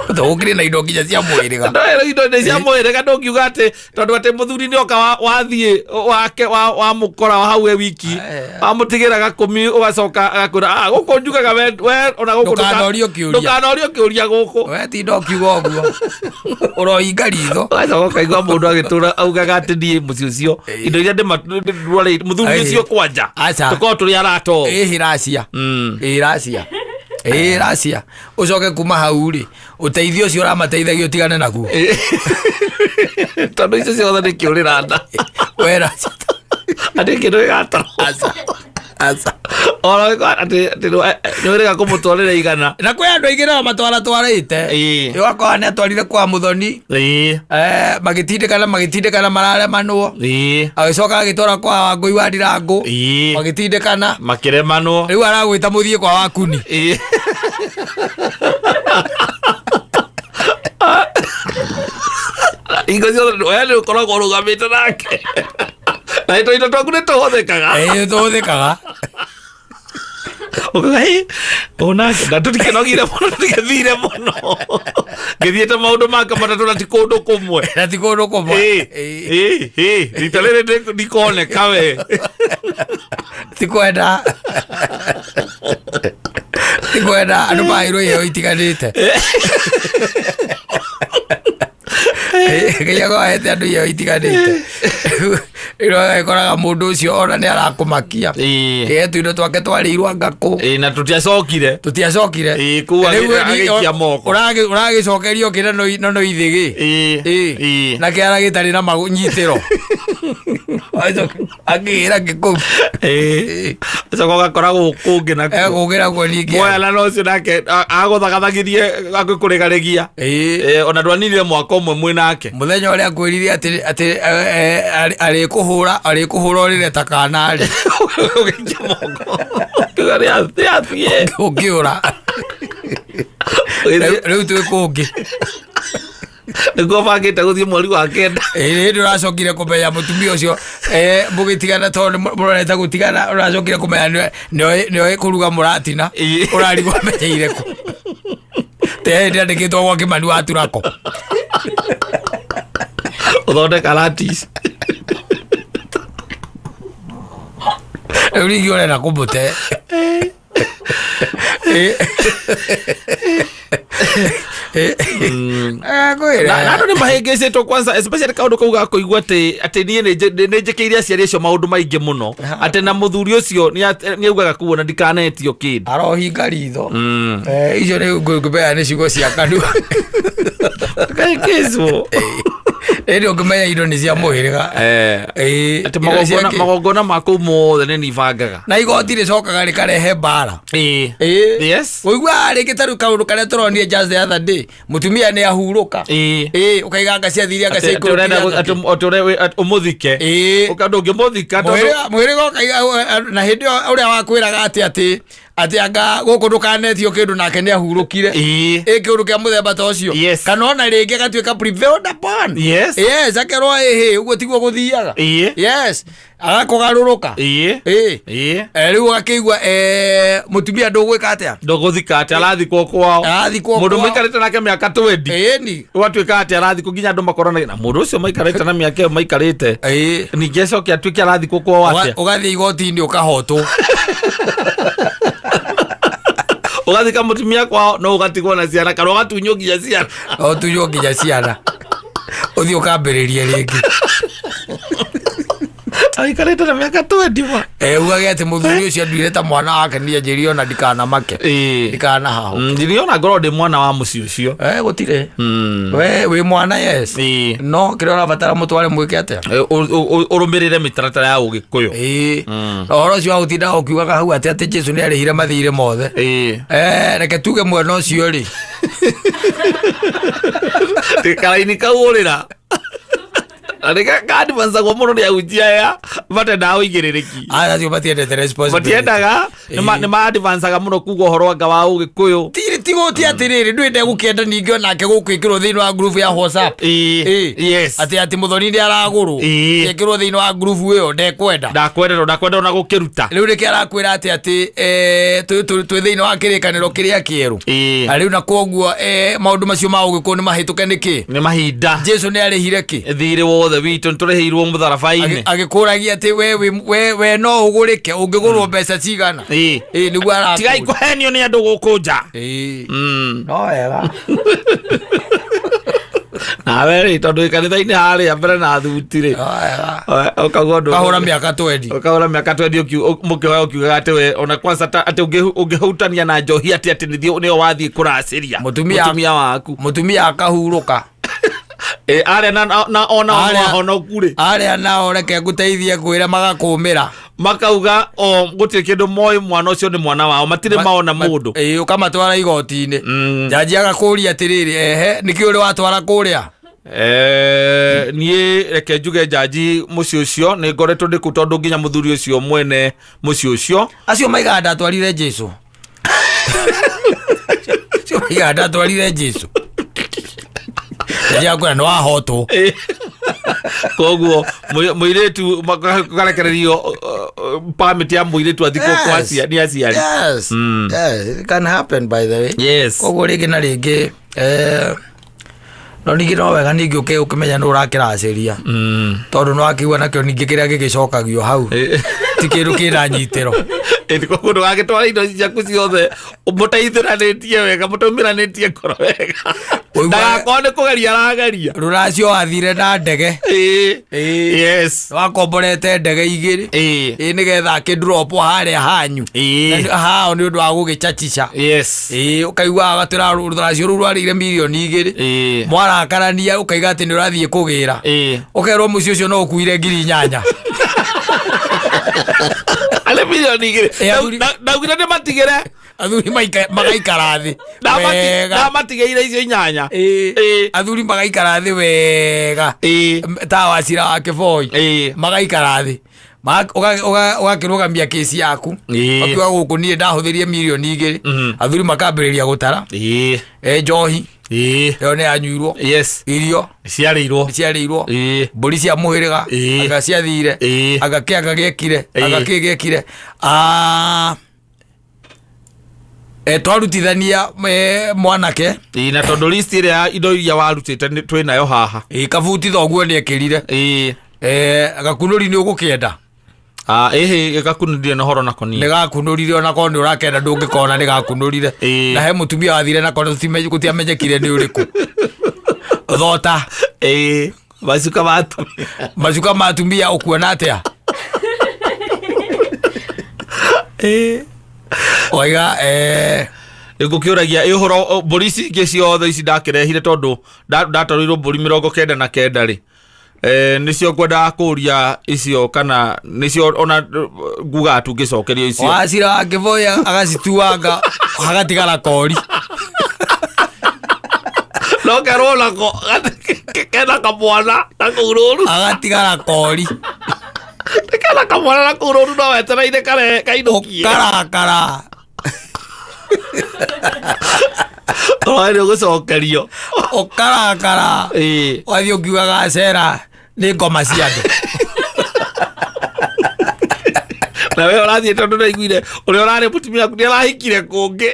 Tondũ gũkĩrĩ na indo nginya cia mwĩrĩga. Ndoero indo nĩ cia mwĩrĩga ndũngiuga atĩ tondũ atĩ mũthuri nĩ oka wathiĩ wake wamũkora hau e wiki wamũtigĩra gakũmi ũgacoka agakwĩra ah gũkũ njugaga we ona gũkũ Ndũkanorio kĩũria. ndũkanorio kĩũria gũkũ. We tinda ũkiuga ũguo. Ũrohinga ritho. Ũgacoka ũkaigua mũndũ agĩtũra augaga atĩ niĩ mũciĩ ũcio indo iria ndĩmarwarĩte mũthuri ũcio kwanja Aca. tũkorwo tũrĩ arata o. Ĩhĩ racia. Ĩĩ racia. Ĩĩ racia. Ũcoke kuma hau rĩ, ũteithio ũcio ũramateithagia ũtigane naguo. Tondũ icio ciothe nĩ kĩũrĩra nda. We racia. Atĩ kĩndũ gĩgatarwo. Aca. Aca. Ona atĩ nĩ wĩrĩga kũmũtwarĩra 100. Na kwĩ andũ aingĩ nao matwaratwarĩte. Ĩĩ. Ũgakora nĩ atwarire kwa mũthoni. Ĩĩ. Magĩtindĩkana magĩtindĩkana mararemanwo. Ĩĩ. Agĩcoka agĩtwara kwa Wangũi wa Ndirangũ. Ĩĩ. Magĩtindĩkana. Makĩremanwo. Rĩu aragwĩta mũthiĩ kwa Wakuni. Ĩĩ. Hingo ciothe we nĩ ũkoragwo ũrũgamĩte nake. Na tũindo twaku nĩ tũhũthĩkaga. Ĩĩ, tũhũthĩkaga. Ũkauga, "Ĩ, ona na tũtikĩnogire mũno, tũtikĩthire mũno, ngĩthiĩte maũndũ maka matatũ na ti kũndũ kũmwe." Na ti kũndũ kũmwe. Ĩ, Ĩĩ. ĩ, ĩ, rita rĩrĩ ndikoneka we. Ti kwenda, ti kwenda andũ maheirwo iheo itiganĩte. Ngai agoete andũ iheo itiganĩte. Rĩu agĩkoraga mũndũ ũcio ona nĩ arakũmakia. Ĩ tuindo twake twarĩirwo ngakũ. Ĩ, na tũtiacokire. Tũtiacokire. Ĩ, kũu Rĩu agĩikia moko. Ũragĩcokerio kĩrĩa no ithĩgĩ. Na kĩara gĩtarĩ na nyitĩro akĩgĩra gĩkũu. Ũcoka ũgakora gũkũ ũngĩ nakuo. Egũkĩra kuo ningĩ. Moyana na ũcio nake agũthagathagirie agĩkũregaregia. Ona ndwaninire mwaka ũmwe mwĩ nake. Mũthenya ũrĩa akwĩrire atĩ arĩkũhũra ũrĩre ta kana rĩ. Ũgĩikia moko. Ũkiuga nĩathiĩ. Ũkĩũra. Rĩu twĩ kũngĩ. Nĩguo bangĩte gũthiĩ mweri wa 9. Ĩ, hĩndĩ ũracokire kũmenya mũtumia ũcio, mũgĩtigana, tondũ nĩ mũrorete gũtigana, ũracokire kũmenya nĩoĩ kũruga mũratina. Ũrarigwo amenyeire kũ te hĩndĩ andĩkĩtwo gwa Kĩmani wa Turako. Ũthondeka latis. Rĩu rĩngĩ ũrenda kũmũte. Kwĩra. Na andũ nĩ mahĩngĩcĩtwo kwanza, especially kaũndũ kau ga kũigua atĩ niĩ nĩ njĩkĩire aciari acio maũndũ maingĩ mũno, atĩ na mũthuri ũcio nĩ augaga kuo na ndikanetio kĩndũ. Arohinga ritho. Icio nĩ ngũmenya nĩ ciugo cia kanua. Kahĩngĩcwo. Ĩndĩ ũngĩmenya indo nĩ cia mũhĩrĩga. Atĩ magongona ma kũu mothe nĩ nibangaga. Na igoti rĩcokaga rĩkarehe mbara. Ũiguaga rĩngĩ ta rĩu kaũndũ karĩa tũronire just the other day, mũtumia nĩ ahurũka. Ĩĩ, ũkaiga anga ciathire, anga Atĩ ũrenda ciaikũrũkire. atĩ ũmũthike. Ũka ndũngĩmũthika tondũ Mũhĩrĩga ũkaiga na hĩndĩ ĩyo ũrĩa wakwĩraga atĩ anga gũkũ ndũkanetio kĩndũ, nake nĩ ahurũkire. Ĩ, kĩũndũ kĩa mũthemba ta ũcio. Kana ona rĩngĩ agatuĩka prevailed upon. Yes, akerwo ĩhĩ, ũguo tiguo gũthiaga. Yes, agakũgarũrũka. Rĩu ũgakĩigua, mũtumia ndũgwĩka atĩa? Ndũgũthika atĩ arathikwo kwao. Arathikwo Mũndũ kwao. maikarĩte nake mĩaka 20. Ĩni. Gwatuĩka atĩ arathikwo, nginya andũ makorana na mũndũ ũcio maikarĩte na mĩaka ĩyo maikarĩte. Ningĩ acoke atuĩke arathikwo kwao atĩa? Ũgathiĩ igoti-inĩ ũkahotwo. Ũgathika mũtumia kwao no ũgatigwo na ciana, kana ũgatunywo nginya ciana. Ũtunywo nginya ciana, ũthiĩ ũkambĩrĩrie rĩngĩ. Aikarĩte na mĩaka 20 ma. Ugage atĩ mũthuri ũcio anduire ta mwana wake, niĩ anjĩrire ona ndikanamake, ndikanahahũ. Ndiriona ngorwo ndĩ mwana wa mũciĩ ũcio. Gũtirĩ. We wĩ mwana, yes. No kĩrĩa ũrabatara, mũtware mwĩke atĩa? Ũrũmĩrĩre mĩtaratara ya ũgĩkũyũ. Ĩĩ. Na ũhoro ũcio wa gũtinda ũkiugaga hau atĩ Jesu nĩ arĩhire mathirĩ mothe. Reke tuge mwena ũcio rĩ. Karaini kau ũrĩra na nĩ kadvancagwo mũno nĩ ahunjia aya matendaga ũigĩrĩrĩki. Aya acio matiendete responsibility. Matiendaga, nĩ ma-advancaga mũno kuga ũhoro anga wa ũgĩkũyũ. Ti atĩrĩrĩ, ndwĩ ndegũkĩenda ningĩ onake gũkwĩkĩrwo thĩinĩ wa group ya WhatsApp. Atĩ mũthoni nĩ aragũrwo. Ekĩrwo thĩinĩ wa group ĩyo, ndekwenda. Ndakwenda, ndakwenda ona gũkĩruta. Rĩu nĩkĩ arakwĩra atĩ twĩ thĩinĩ wa kĩrĩkanĩro kĩrĩa kĩerũ. Na rĩu na kwoguo, maũndũ macio ma ũgĩkũyũ nĩ mahĩtũke nĩkĩ? Nĩ mahinda. Jesu nĩ arĩhire kĩ? Thirĩ wothe witũ nĩ tũrĩhĩirwo mũtharaba-inĩ. Agĩkũragia atĩ we no ũgũrĩke, ũngĩgũrwo mbeca cigana? Ĩĩ, nĩguo arakũria. Tigai kũhenio nĩ andũ gũkũ nja. No wega. Nawe rĩ, tondũ wĩ kanitha-inĩ harĩa mbere na thuti rĩ. No wega. Ũkauga ũndũ. Kahũra mĩaka 20. Ũkahũra mĩaka 20 mũkĩhoya ũkiugaga atĩ we ona kwanza ta atĩ ũngĩhutania na njohi atĩ nĩyo wathiĩ kũracĩria mũtumia waku. Mũtumia akahurũka. Arĩa na ona ahonoku rĩ. Arĩa nao reke ngũteithie ngwĩre magakũmĩra. Makauga o gũtirĩ kĩndũ moĩ, mwana ũcio nĩ mwana wao, matirĩ maona mũndũ. Ĩĩ, ũkamatwara igoti-inĩ. Jaji agakũria atĩrĩrĩ, ehe, nĩkĩ ũrĩ watwara kũrĩa? Niĩ reke njuge njanji mũciĩ ũcio nĩ ngoretwo ndĩ kũu, tondũ nginya mũthuri ũcio mwene mũciĩ ũcio. Acio maigaga ndatwarire Jesu, acio maigaga ndatwarire Jesu, jaji akwĩra nĩ wahotwo. Koguo mũirĩtu karekererio permit ya mũirĩtu athikwo kwa nĩ aciari. Yes. Yes, it can happen, by the way. Koguo rĩngĩ na rĩngĩ no ningĩ no wega ningĩ ũkĩmenya nĩ ũrakĩracĩria, tondũ nĩ wakĩigua nakĩo ningĩ kĩrĩa gĩgĩcokagio hau ti kĩndũ kĩna nyitĩro. Ĩĩ, koguo ndũgagĩtwara indo ciaku ciothe mũteithũranĩtie wega, mũtaumiranĩtie ngoro wega, ndagakorwo nĩ kũgeria arageria. Rũracio wathire na ndege. Wakomborete ndege igĩrĩ, ĩĩ, nĩgetha akĩndrop harĩa hanyu. Na hao nĩ ũndũ wa gũgĩchachica. Ĩĩ, ũkaigua atĩ rũracio rũu rwarĩire 2 mirioni. Mwarakarania ũkaiga atĩ nĩ ũrathiĩ kũgĩra, ũkerwo mũciĩ ũcio no ũkuire 8,000. Arĩ 2 mirioni. Ĩ, Ndaugire nĩ matigĩre. Athuri magaikara thĩ wega. Ndamatigĩire icio inyanya. Ĩĩ. Athuri magaikara thĩ wega, ta wacira wa kĩboi, magaikara thĩ, ũgakĩrũgamia kĩci yaku, ũkiuga gũkũ niĩ ndahũthĩrie 2 mirioni. Athuri makambĩrĩria gũtara. Njohi ĩyo nĩ yanyuirwo, irio ciarĩirwo, ciarĩirwo, mbũri cia mũhĩrĩga, anga ciathire, anga kĩ, anga gĩekire, anga kĩ gĩekire. Ah, twarutithania mwanake. Ĩĩ, na tondũ list ĩrĩa ya indo iria warutĩte twĩ nayo haha. Ĩ, kabuti thoguo nĩ ekĩrire. Gakunũri nĩ ũgũkĩenda? Ah, ĩhĩ, gakunũrire na ũhoro nako Nĩ niĩ. Gakunũrire, ona korwo nĩ ũrakenda ndũngĩkona nĩ gakunũrire. Na he mũtumia wathire nako, gũtiamenyekire nĩ ũrĩkũ thota. Ĩĩ, macuka ma atumia. Macuka ma atumia ũkuona atĩa? Waiga Ngũkĩũragia ĩ ũhoro mbũri ici ingĩ ciothe ici ndakĩrehire, tondũ ndatwarĩirwo mbũri 99 rĩ, nĩcio ngwendaga kũria icio kana nĩcio ona ngugaga tungĩcokerio icio. Wacira wa kĩboya agacituanga hagatigara kori. No kerwo nako kena kamwana na kũu rũru. Agatigara kori. Kena kamwana na kũu rũru, no wetereire kare kainũkie. Ũkarakara. Ũrarĩ ũgũcokerio. Ũkarakara. Wathiĩ ũkiugaga cera nĩ ngoma cia andũ. Na we ũrathiĩ tondũ ndaiguire ũrĩa ũrarĩ mũtumia waku nĩ arahikire kũngĩ.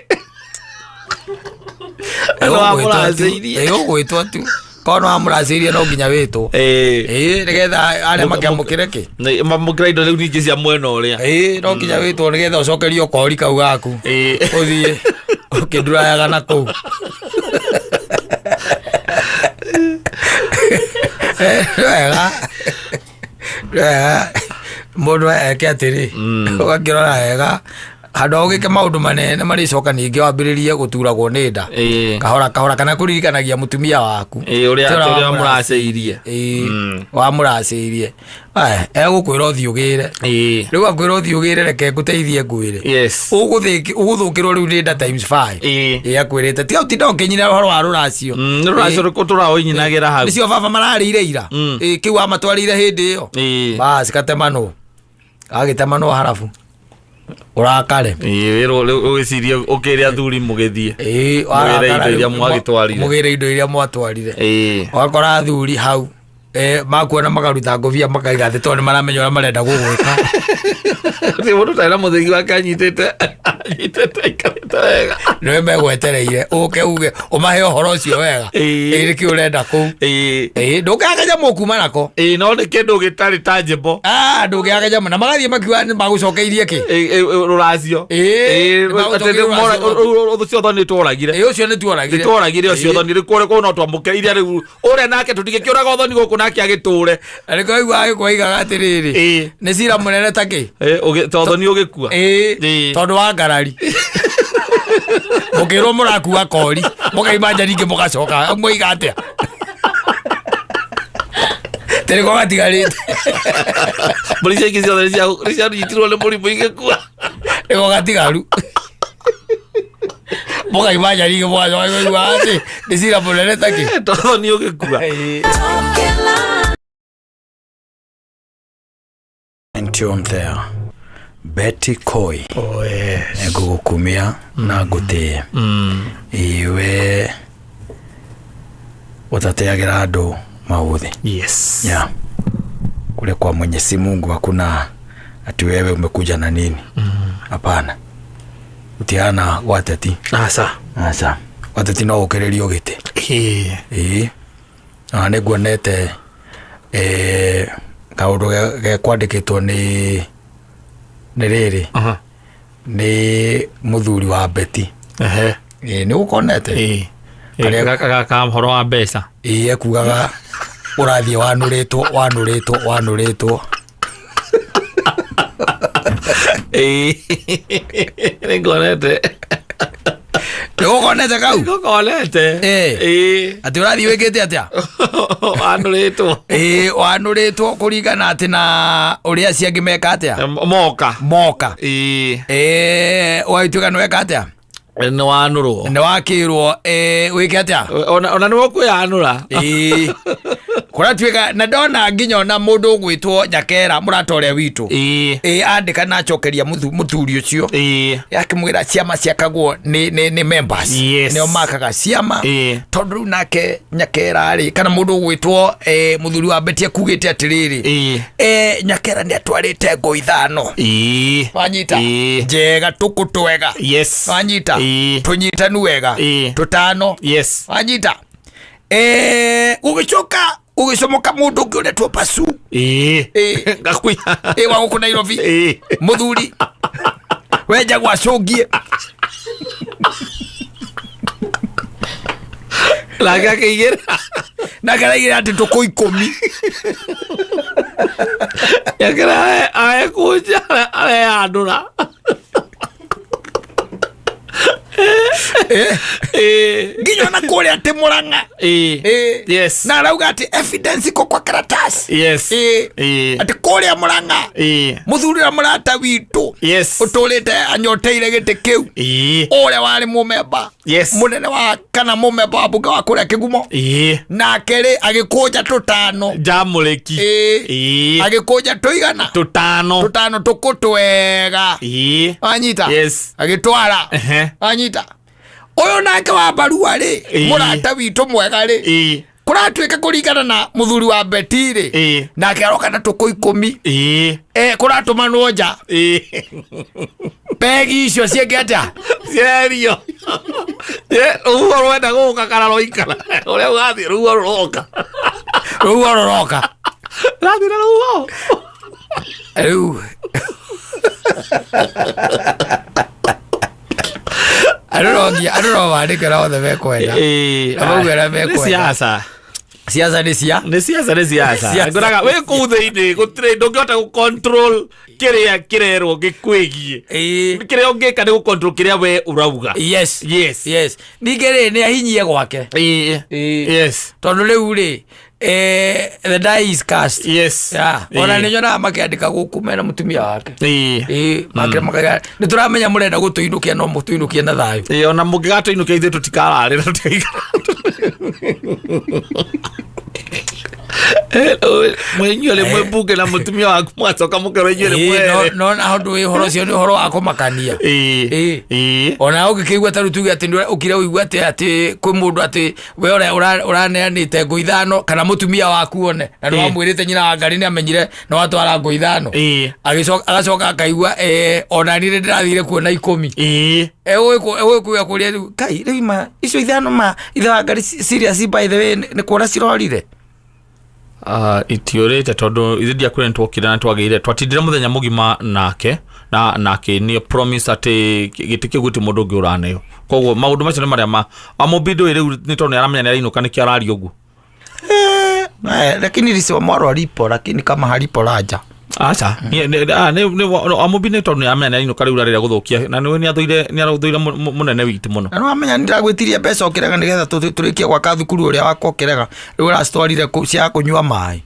Na wamũracĩirie. Ũgwĩtwo tu korwo nĩ wamũracĩirie, no nginya wĩtwo. Ĩĩ, nĩgetha arĩa makĩamũkĩre kĩ. Mamũkĩra indo rĩu ningĩ cia mwena ũrĩa. Ĩĩ, no nginya wĩtwo nĩgetha ũcokerio kori kau gaku, ũthiĩ ũkĩndurayaga na kũu. Wega wega mũndũ eke atĩrĩ, ũgakĩrora wega handũ ha ũgĩke maũndũ manene marĩcoka ningĩ wambĩrĩrie gũturagwo nĩ nda kahora kahora, kana kũririkanagia mũtumia waku. Ĩĩ, ũrĩa Ti ũrĩa ũrĩa wamũracĩirie. Ĩĩ, wamũracĩirie. Aya, egũkwĩra ũthiĩ ũgĩre. Rĩu akwĩra ũthiĩ ũgĩre, reke ngũteithie ngwĩre. Ũgũthũkĩrwo rĩu nĩ nda times five. Ĩĩ, akwĩrĩte tiga ũtinda ũkĩnyina ũhoro wa rũracio. Nĩ rũracio rũrĩkũ tũraũnyinagĩra hau? Nĩcio baba mararĩire ira. Ĩĩ, kĩu wamatwarĩire hĩndĩ ĩyo. Basi katemanwo, gagĩtemanwo harabu ũrakare. Ĩĩ, wĩrwo rĩu ũgĩcirie ũkĩre athuri mũgĩthiĩ. Ĩĩ, Mũgĩre warakara indo iria rĩu, mwagĩtwarire. Mũgĩre indo iria mwatwarire. Ũgakora athuri hau makuona makaruta ngũbia makaiga thĩ, tondũ nĩ maramenya ũrĩa marenda gũgwĩka. Ti mũndũ ũtarĩ na mũthĩgi wake anyitĩte aikarĩte wega. Nĩwe megwetereire ũke uge ũmahe ũhoro ũcio wega. Ĩĩ, nĩkĩ ũrenda kũu? Ĩĩ, ndũngĩaga kanyamũ kuma nako. Ĩĩ, no nĩ kĩndũ gĩtarĩ tangible. Ah, ndũngĩaga kanyamũ na magathiĩ makiuga nĩ magũcokeirie kĩ. Ĩĩ, rũracio. Ĩĩ, Atĩ nĩ magũcokeire. Ũcio thoni tworagire. Ĩĩ, ũcio nĩ tuoragire. Nĩ tworagire ũcio thoni rĩu kũrĩ no twamũkĩre iria rĩu ũrĩa nake tũtingĩkĩũraga ũthoni gũkũ nake agĩtũre. Na nĩkĩo waiguaga gĩkũigaga atĩrĩrĩ, nĩ cira mũnene ta kĩ. Ta ũthoni ũgĩkua. Ĩĩ, tondũ wa ngarari mũkĩrwo mũrakua kori, mũkaima nja ningĩ mũgacoka mwaiga atĩa tĩrĩko gatigarĩte. Mbũri cia ingĩ ciothe nĩ cianyitirwo nĩ mũrimũ igĩkua. Nĩko gatigaru, mũkaima nja ningĩ mũgacoka mwaigua atĩ nĩ cira mũnene ta kĩ. Ta ũthoni ũgĩkua. Tune there. Betty Koi. Oh, yes. Ngũgũkumia na ngũtĩe. Iwe ũtateagĩra andũ Maũthĩ. Yes. Yeah. Kule kwa Mwenyezi Mungu hakuna ati wewe umekuja na nini. Hapana. Gũtihana gwateti. Aca. Aca. Wateti no ũkĩrĩrio gĩtĩ. Ĩĩ. Ĩĩ. Ona nĩ nguonete kaũndũ gekwandĩkĩtwo nĩ rĩrĩ nĩ mũthuri wa Beti. Ehe. Ĩĩ, nĩ ũkonete? Ĩĩ. Karĩa- Gaka ka ũhoro wa mbeca. Ĩĩ, ekugaga ũrathiĩ wanũrĩtwo wanũrĩtwo wanũrĩtwo. Ĩĩ. Nĩ nguonete. Nĩ ũkonete kau? Ngũkonete. Ĩĩ. Ĩĩ. Atĩ ũrathiĩ wĩkĩte atĩa? Wanũrĩtwo. Ĩĩ, wanũrĩtwo kũringana atĩ na ũrĩa acio angĩ meka atĩa? Moka. Moka. Ĩĩ. Ĩĩ, ũgagĩtuĩka nĩ weka atĩa? Nĩ wanũrwo. Nĩ wakĩrwo wĩke atĩa? Ona nĩwe ũkwĩyanũra. Ĩĩ. Kũratuĩka na ndona nginya ona mũndũ ũgwĩtwo Nyakera mũrata ũrĩa witũ. Ĩĩ. Ĩĩ, andĩka na acokeria mũthuri ũcio. Ĩĩ. Akĩmwĩra ciama ciakagwo nĩ members. Yes. Nĩo makaga ciama. Ĩĩ. Tondũ rĩu nake Nyakera rĩ, kana mũndũ ũgwĩtwo mũthuri wa Betty akugĩte atĩrĩrĩ. Ĩĩ. Nyakera nĩ atwarĩte ngo 5. Ĩĩ. Wanyita? Ĩĩ. Njega tũkũ twega. Yes. Wanyita? Ĩĩ. Tũnyitanu wega. Ĩĩ. Tũtano. Yes. Wanyita? Gũgĩcoka gũgĩcomoka mũndũ ũngĩ ũretwo Pasu. Ĩĩ. Ĩĩ. Ngakuya. Ĩĩ, wa gũkũ Nairobi. Ĩĩ. Mũthuri. Wenjagwo acũngie. Nake akĩigĩra. Nake araigĩra atĩ tũkũ 10. Nyakera arekũnja areyanũra. Ĩĩ. Nginya ona kũrĩa atĩ Mũrang'a. Ĩĩ. Ĩĩ. Yes. Na arauga atĩ evidence iko kwa karatasi. Yes. Ĩĩ. Ĩĩ. Atĩ kũrĩa Mũrang'a. Ĩĩ. Mũthuri ũrĩa mũrata witũ. Yes. Ũtũrĩte anyoteire gĩtĩ kĩu. Ĩĩ. Ũrĩa warĩ mũmemba. Yes. Mũnene wa kana mũmemba wa mbunge wa kũrĩa Kĩgumo. Ĩĩ. Nake rĩ agĩkũnja tũtano. Njamũrĩki. Ĩĩ. Ĩĩ. Agĩkũnja tũigana? Tũtano. Tũtano tũkũ twega. Ĩĩ. Wanyita? Yes. Agĩtwara. Ehe. Wanyita? Ũyũ nake wa barua rĩ, Ĩĩ. mũrata witũ mwega rĩ, Ĩĩ. kũratuĩka kũringana na mũthuri wa Betty rĩ, Ĩĩ. nake aroka na tũkũ 10. Ĩĩ. Kũratũmanwo nja. Ĩĩ. Begi icio ciĩke atĩa? Cierio. Rũhuho rwenda gũka kana rwaikara. Ũrĩa ũgathiĩ rũhuho rũroka. Rũhuho rũroka. Rathiĩ na rũhuho. Rĩu. Andũ no nginya, andũ no mandĩke na othe mekwenda. Ĩĩ. Na mauge ũrĩa mekwenda. Nĩ siasa. Siasa nĩ cia? Nĩ siasa, nĩ siasa. Siasa. Ngũraga wĩ kũu thĩinĩ gũtirĩ ndũngĩhota gũ control kĩrĩa kĩrerwo gĩkwĩgiĩ. Ĩĩ. Kĩrĩa ũngĩka nĩ gũ control kĩrĩa we ũrauga. Yes. Yes. Yes. Ningĩ rĩ, nĩ ahinyie gwake. Ĩĩ. Ĩĩ. Yes. Tondũ rĩu rĩ, the die is cast. Yes. Yeah. Ĩĩ. Ona nĩ nyonaga makĩandĩka gũkũ mena mũtumia wake. Ĩĩ. Ĩĩ, make makaiga, nĩ tũramenya mũrenda gũtũinũkia no mũtũinũkie na thayũ. Ĩĩ, ona mũngĩgatũinũkia ithuĩ tũtikararĩra, tũtikaikara. Mwenyuĩ rĩ mwĩ mbunge na mũtumia waku mwacoka mũkerwo inyuĩ rĩ Ĩĩ, mwere. no na ũndũ ũhoro ũcio nĩ ũhoro wa kũmakania. Ĩĩ. Ĩĩ. Ĩĩ. Ona ũngĩkĩigua ta rĩu tuge atĩ nĩ ũkire ũigue atĩ kwĩ mũndũ atĩ we ũrĩa ũraneanĩte ngũ 5 kana mũtumia waku one na nĩ Ĩĩ. wamwĩrĩte nyina wa Ngarĩ nĩ amenyire nĩ watwara ngũ 5. Ĩĩ. Agacoka akaigua, ona niĩ nĩ ndĩrathire kuona 10. Ĩĩ. Ũgũkũya kũrĩa rĩu, Kai, rĩu ma, icio 5 ma, ithe wa Ngarĩ serious by the way, nĩ kuona cirorire? Itiũrĩte tondũ ithuĩ ndiakwĩra nĩ twokire na twagĩire, twatindire mũthenya mũgima nake na nake nĩ promise atĩ gĩtĩ kĩu gũtirĩ mũndũ ũngĩ ũraneo. Koguo maũndũ macio nĩ marĩa ma Amũmbi ndũĩ rĩu nĩ tondũ nĩ aramenya nĩ arainũka nĩkĩo araria ũguo. Lakini lisomorwa lipo, lakini kama halipo laja. Aca, Amũmbi nĩ tondũ nĩ aramenya nĩ arainũka rĩu arĩrĩa gũthũkia, na nĩ athũire, nĩ arathũire mũnene witũ mũno. Na nĩ wamenya nĩ ndĩragwĩtirie mbeca ũkĩrega nĩgetha tũrĩkie gwaka thukuru ũrĩa wakwa ũkĩrega, rĩu ũracitwarire cia kũnyua maĩ.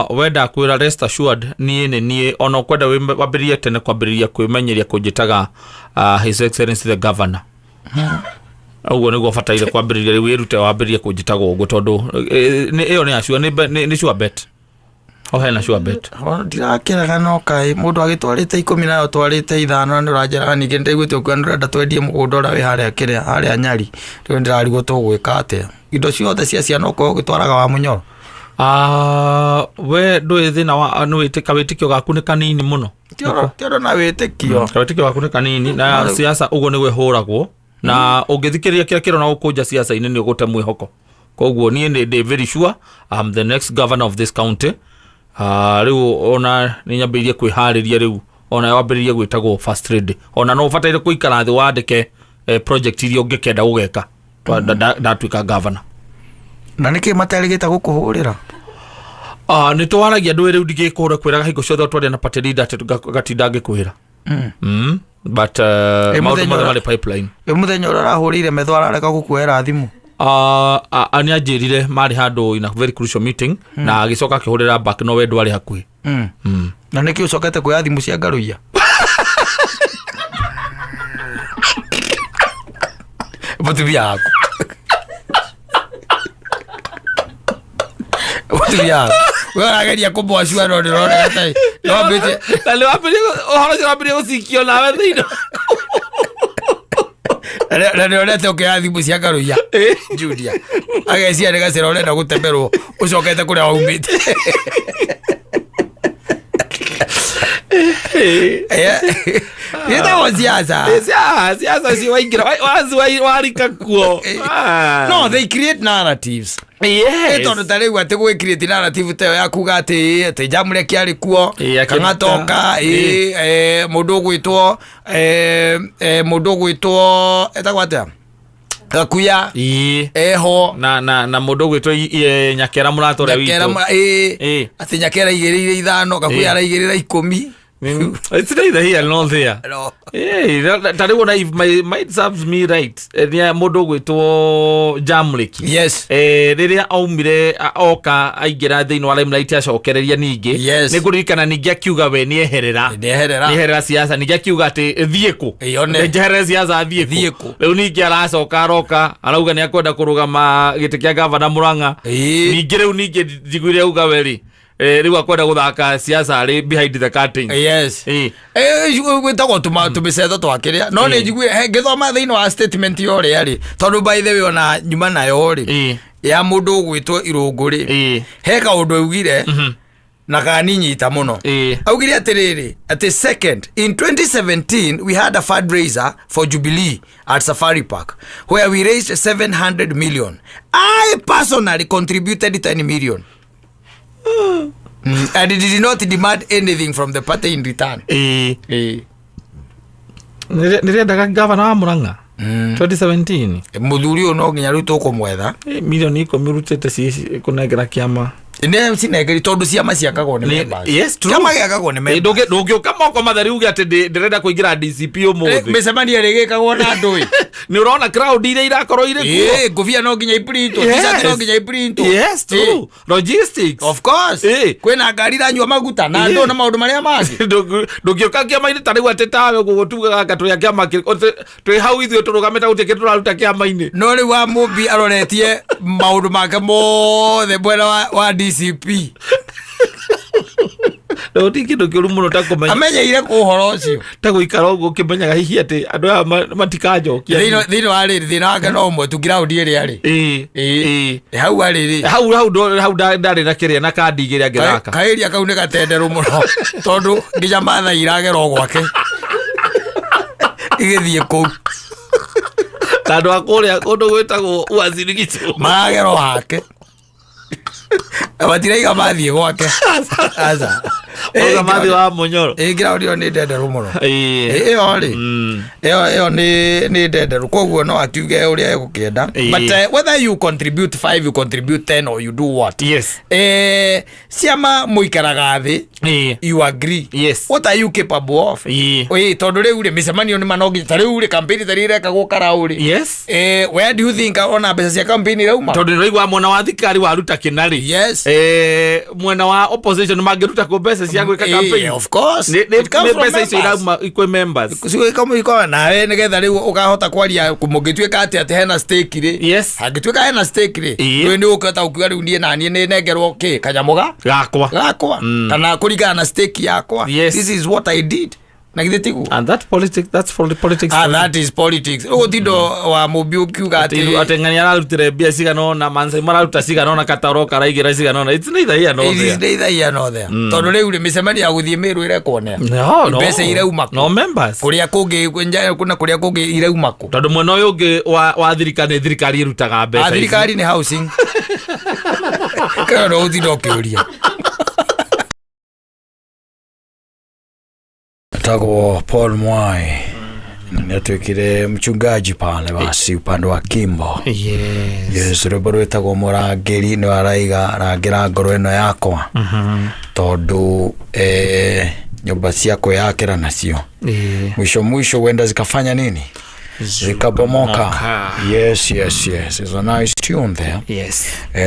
We ndakwĩra rest assured, niĩ nĩ niĩ, ona ũkwenda wambĩrĩrie tene kwambĩrĩria kwĩmenyeria kũnjĩtaga, His Excellency the Governor. Ũguo nĩguo bataire kwambĩrĩria rĩu wĩrute wambĩrĩrie kũnjĩtaga ũguo tondũ, ĩyo nĩ sure, nĩ sure bet. Hau hena sure bet. Ndirakĩraga no kaĩ mũndũ agĩtwarĩte 10 nayo twarĩte 5 na nĩũranjĩraga ningĩ nĩndaiguĩte ũkiuga nĩũrenda twendie mũgũnda ũrĩa wĩ harĩa kĩrĩa harĩa Nyari. Rĩu nĩndĩrarigwo tũgwĩka atĩa. Indo ciothe cia ciana ũkorwo ũgĩtwaraga wa mũnyoro. We ndũĩ thĩna wa nĩ wĩtĩka wĩtĩkio gaku nĩ kanini mũno. Ti ũndũ na wĩtĩkio. Wĩtĩkio waku nĩ kanini na siasa ũguo nĩguo ĩhũragwo na ũngĩthikĩrĩria kĩrĩa kĩrona gũkũnja siasa-inĩ nĩ ũgũte mwĩhoko. Koguo niĩ nĩ ndĩ very sure I'm the next governor of this county. Rĩu ona nĩ nyambĩrĩirie kwĩharĩria rĩu ona wambĩrĩrie gwĩtagwo first lady. Ona no ũbataire gũikara thĩ wandĩke project iria ũngĩkenda gũgeka ndatuĩka governor. Na nĩkĩ materĩgĩte gũkũhũrĩra? Nĩ twaragia ndũĩ rĩu ndingĩkũhũra kwĩraga hingo ciothe twaria na party leader atĩ ngatinda ngĩkwĩra. But maũndũ mothe marĩ pipeline. Ĩ mũthenya ũrĩa ũrahũrĩire metho ararega gũkuoera thimũ? Nĩ anjĩrire marĩ handũ in a very crucial meeting na agĩcoka akĩhũrĩra back no we ndwarĩ hakuhĩ. Na nĩkĩ ũcokete kuoya thimũ cia ngarũiya? Mũtumia waku. Mũtumia waku. We ũrageria kũmwacua no ndĩrona ta no ambĩtie. Na nĩ wambĩrĩria ũhoro ũcio wambĩrĩria gũcikio nawe thĩinĩ. Na nĩ onete ũkĩoya thimũ cia ngarũiya. Julia. Agecia nĩ gacĩra ũrenda gũtemerwo ũcokete kũrĩa waumĩte. Gĩtagwo siasa. Siasa cio waingĩra waci warika kuo. No, they create narratives. Yes. Tondũ ta rĩu atĩ gwĩ create narrative ta ĩyo ya kuga atĩ atĩ Jamrek arĩ kuo, Kang'atoka, mũndũ ũgwĩtwo mũndũ ũgwĩtwo etagwo atĩa? Gakuya. Eho. Na mũndũ ũgwĩtwo Nyakera mũrata ũrĩa witũ. Atĩ Nyakera aigĩrĩire 5, Gakuya araigĩrĩra 10. It's neither here nor there. No. Ta rĩu ona if my mind serves me right, nĩ mũndũ ũgwĩtwo Jamrek. Yes. Rĩrĩa aumire oka aingĩra thĩinĩ wa limelight acokereria ningĩ. Yes. Nĩ ngũririkana ningĩ akiuga we nĩeherera. Nĩeherera. Nĩeherera siasa ningĩ akiuga atĩ thiĩ kũ. Yone. Njeherere siasa thiĩ kũ. Rĩu ningĩ aracoka aroka arauga nĩ akwenda kũrũgama gĩtĩ kĩa gavana Murang'a. Ningĩ rĩu ningĩ njiguire auga we rĩ. Rĩu akwenda gũthaka siasa rĩ behind the curtain. Yes. Gwĩtagwo tũmĩcetho twakĩrĩa no nĩ njiguire ngĩthoma thĩinĩ wa statement ya ũrĩa rĩ tondũ by the way ona nyuma nayo rĩ ya mũndũ ũgwĩtwo Irũngũ rĩ he kaũndũ augire na kaninyita mũno. Augire atĩrĩrĩ atĩ second in 2017 we had a fundraiser for Jubilee at Safari Park where we raised 700 million. I personally contributed 10 million. And it did not demand anything from the party in return. Nĩrĩendaga gavana wa Murang'a 2017. Mũthuri ũyũ no nginya rĩu tũkũmwetha. Milioni 10 ũrutĩte kũnengera kĩama. Nĩ cinengeri tondũ ciama ciakagwo nĩ members. Yes, true. Kĩama gĩakagwo nĩ members. Ndũngĩũka moko matheri uge atĩ ndĩrenda kũingĩra DCP ũmũthĩ. Mĩcemanio ĩrĩa ĩgĩkagwo na andũ ĩ. Nĩ ũrona crowd iria irakorwo irĩ kuo. Ngũbia no nginya iprintwo, t-shirt no nginya iprintwo. Yes, true. Logistics. Of course. Kwĩna ngari iranyua maguta na andũ na maũndũ marĩa mangĩ. Ndũngĩũka kĩama-inĩ ta rĩu atĩ tawe ũguo tugaga anga twĩ a kĩama twĩ hau ithuĩ tũrũgamĩte gũtirĩ kĩndũ tũraruta kĩama-inĩ. No rĩu wa Mũmbi aroretie maũndũ make mothe mwena wa DCP. Na gũtirĩ kĩndũ kĩũru mũno ta kũmenya. Amenyeire kũ ũhoro ũcio. Ta gũikara ũguo ũkĩmenyaga hihi atĩ andũ aya matikanjokia. Thĩinĩ wa rĩrĩ, thĩna wake no ũmwe tu ground ĩrĩa arĩ. Hau arĩ rĩ. Hau ndarĩ na kĩrĩa na kandi igĩrĩ angĩthaka. Kaĩria kau nĩ gatenderũ mũno tondũ nginya Maathai iragera o gwake. Igĩthiĩ kũu. Na andũ a kũrĩa kũndũ gwĩtagwo Uasin Gishu. Maragera o hake. Matiraiga mathiĩ gwake. Aca. Auga mathiĩ wa Mũnyoro. Ground ĩyo nĩ ndenderũ mũno. Ĩyo rĩ. Ĩyo nĩ ndenderũ. Koguo no akiuge ũrĩa egũkĩenda. But whether you contribute 5, you contribute 10 or you do what? Yes. Ciama mũikaraga thĩ. You agree. Yes. What are you capable of? Tondũ rĩu rĩ mĩcemanio nĩ manongi ta rĩu rĩ campaign ta rĩrĩa ĩrekagwo Karau rĩ. Yes. Where do you think ona mbeca cia campaign irauma? Tondũ nĩũraigua mwena wa thirikari waruta kĩna rĩ. Yes. Mwena wa opposition mangĩruta kũ mbeca cia Cia gwĩka campaign. Of course. Nĩ It comes nĩ from mbeca icio members. irauma ikwĩ members. Ikoa nawe nĩgetha rĩu ũkahota kwaria mũngĩtuĩka atĩ atĩ hena stake rĩ. Yes. Hangĩtuĩka hena stake rĩ, Ĩĩ. rĩu nĩ ũkũhota gũkiuga rĩu niĩ naniĩ nĩ nengerwo kĩ kanyamũ ga Gakwa. Gakwa kana kũringana na stake yakwa. Yes. This is what I did, na githĩ tiguo? And that politics, that's for the politics. Ah, that is politics. Ũgũtindo wa mũmbi ũkiuga atĩ atĩ atĩ ng'ani ararutire mbia cigana ũna, Mansai mararuta cigana ũna, Kataro karaigĩra cigana ũna. It's neither here nor It is there. neither here nor there, tondũ rĩu rĩ, mĩcemanio ya gũthiĩ Mĩrũ ĩrekwo No, no. Mbeca irauma kũ? No members. Kũrĩa kũngĩ kuna kũrĩa kũngĩ irauma kũ? Tondũ mwena ũyũ ũngĩ wa thirikari nĩ thirikari ĩrutaga mbeca Ah, ici. Thirikari nĩ housing kana no ũtinda ũkĩũria. Tagwo Paul Mwai, nĩatuĩkire mchungaji pale basi upande wa Kimbo. Yes. Yes, rwĩmbo rwĩtagwo Mũrangĩri, nĩ araiga rangĩra ngoro ĩno yakwa, tondũ nyũmba cia kwĩyakĩra nacio mwisho mwisho huenda zikafanya nini? Zikabomoka. Yes, it's a nice tune there.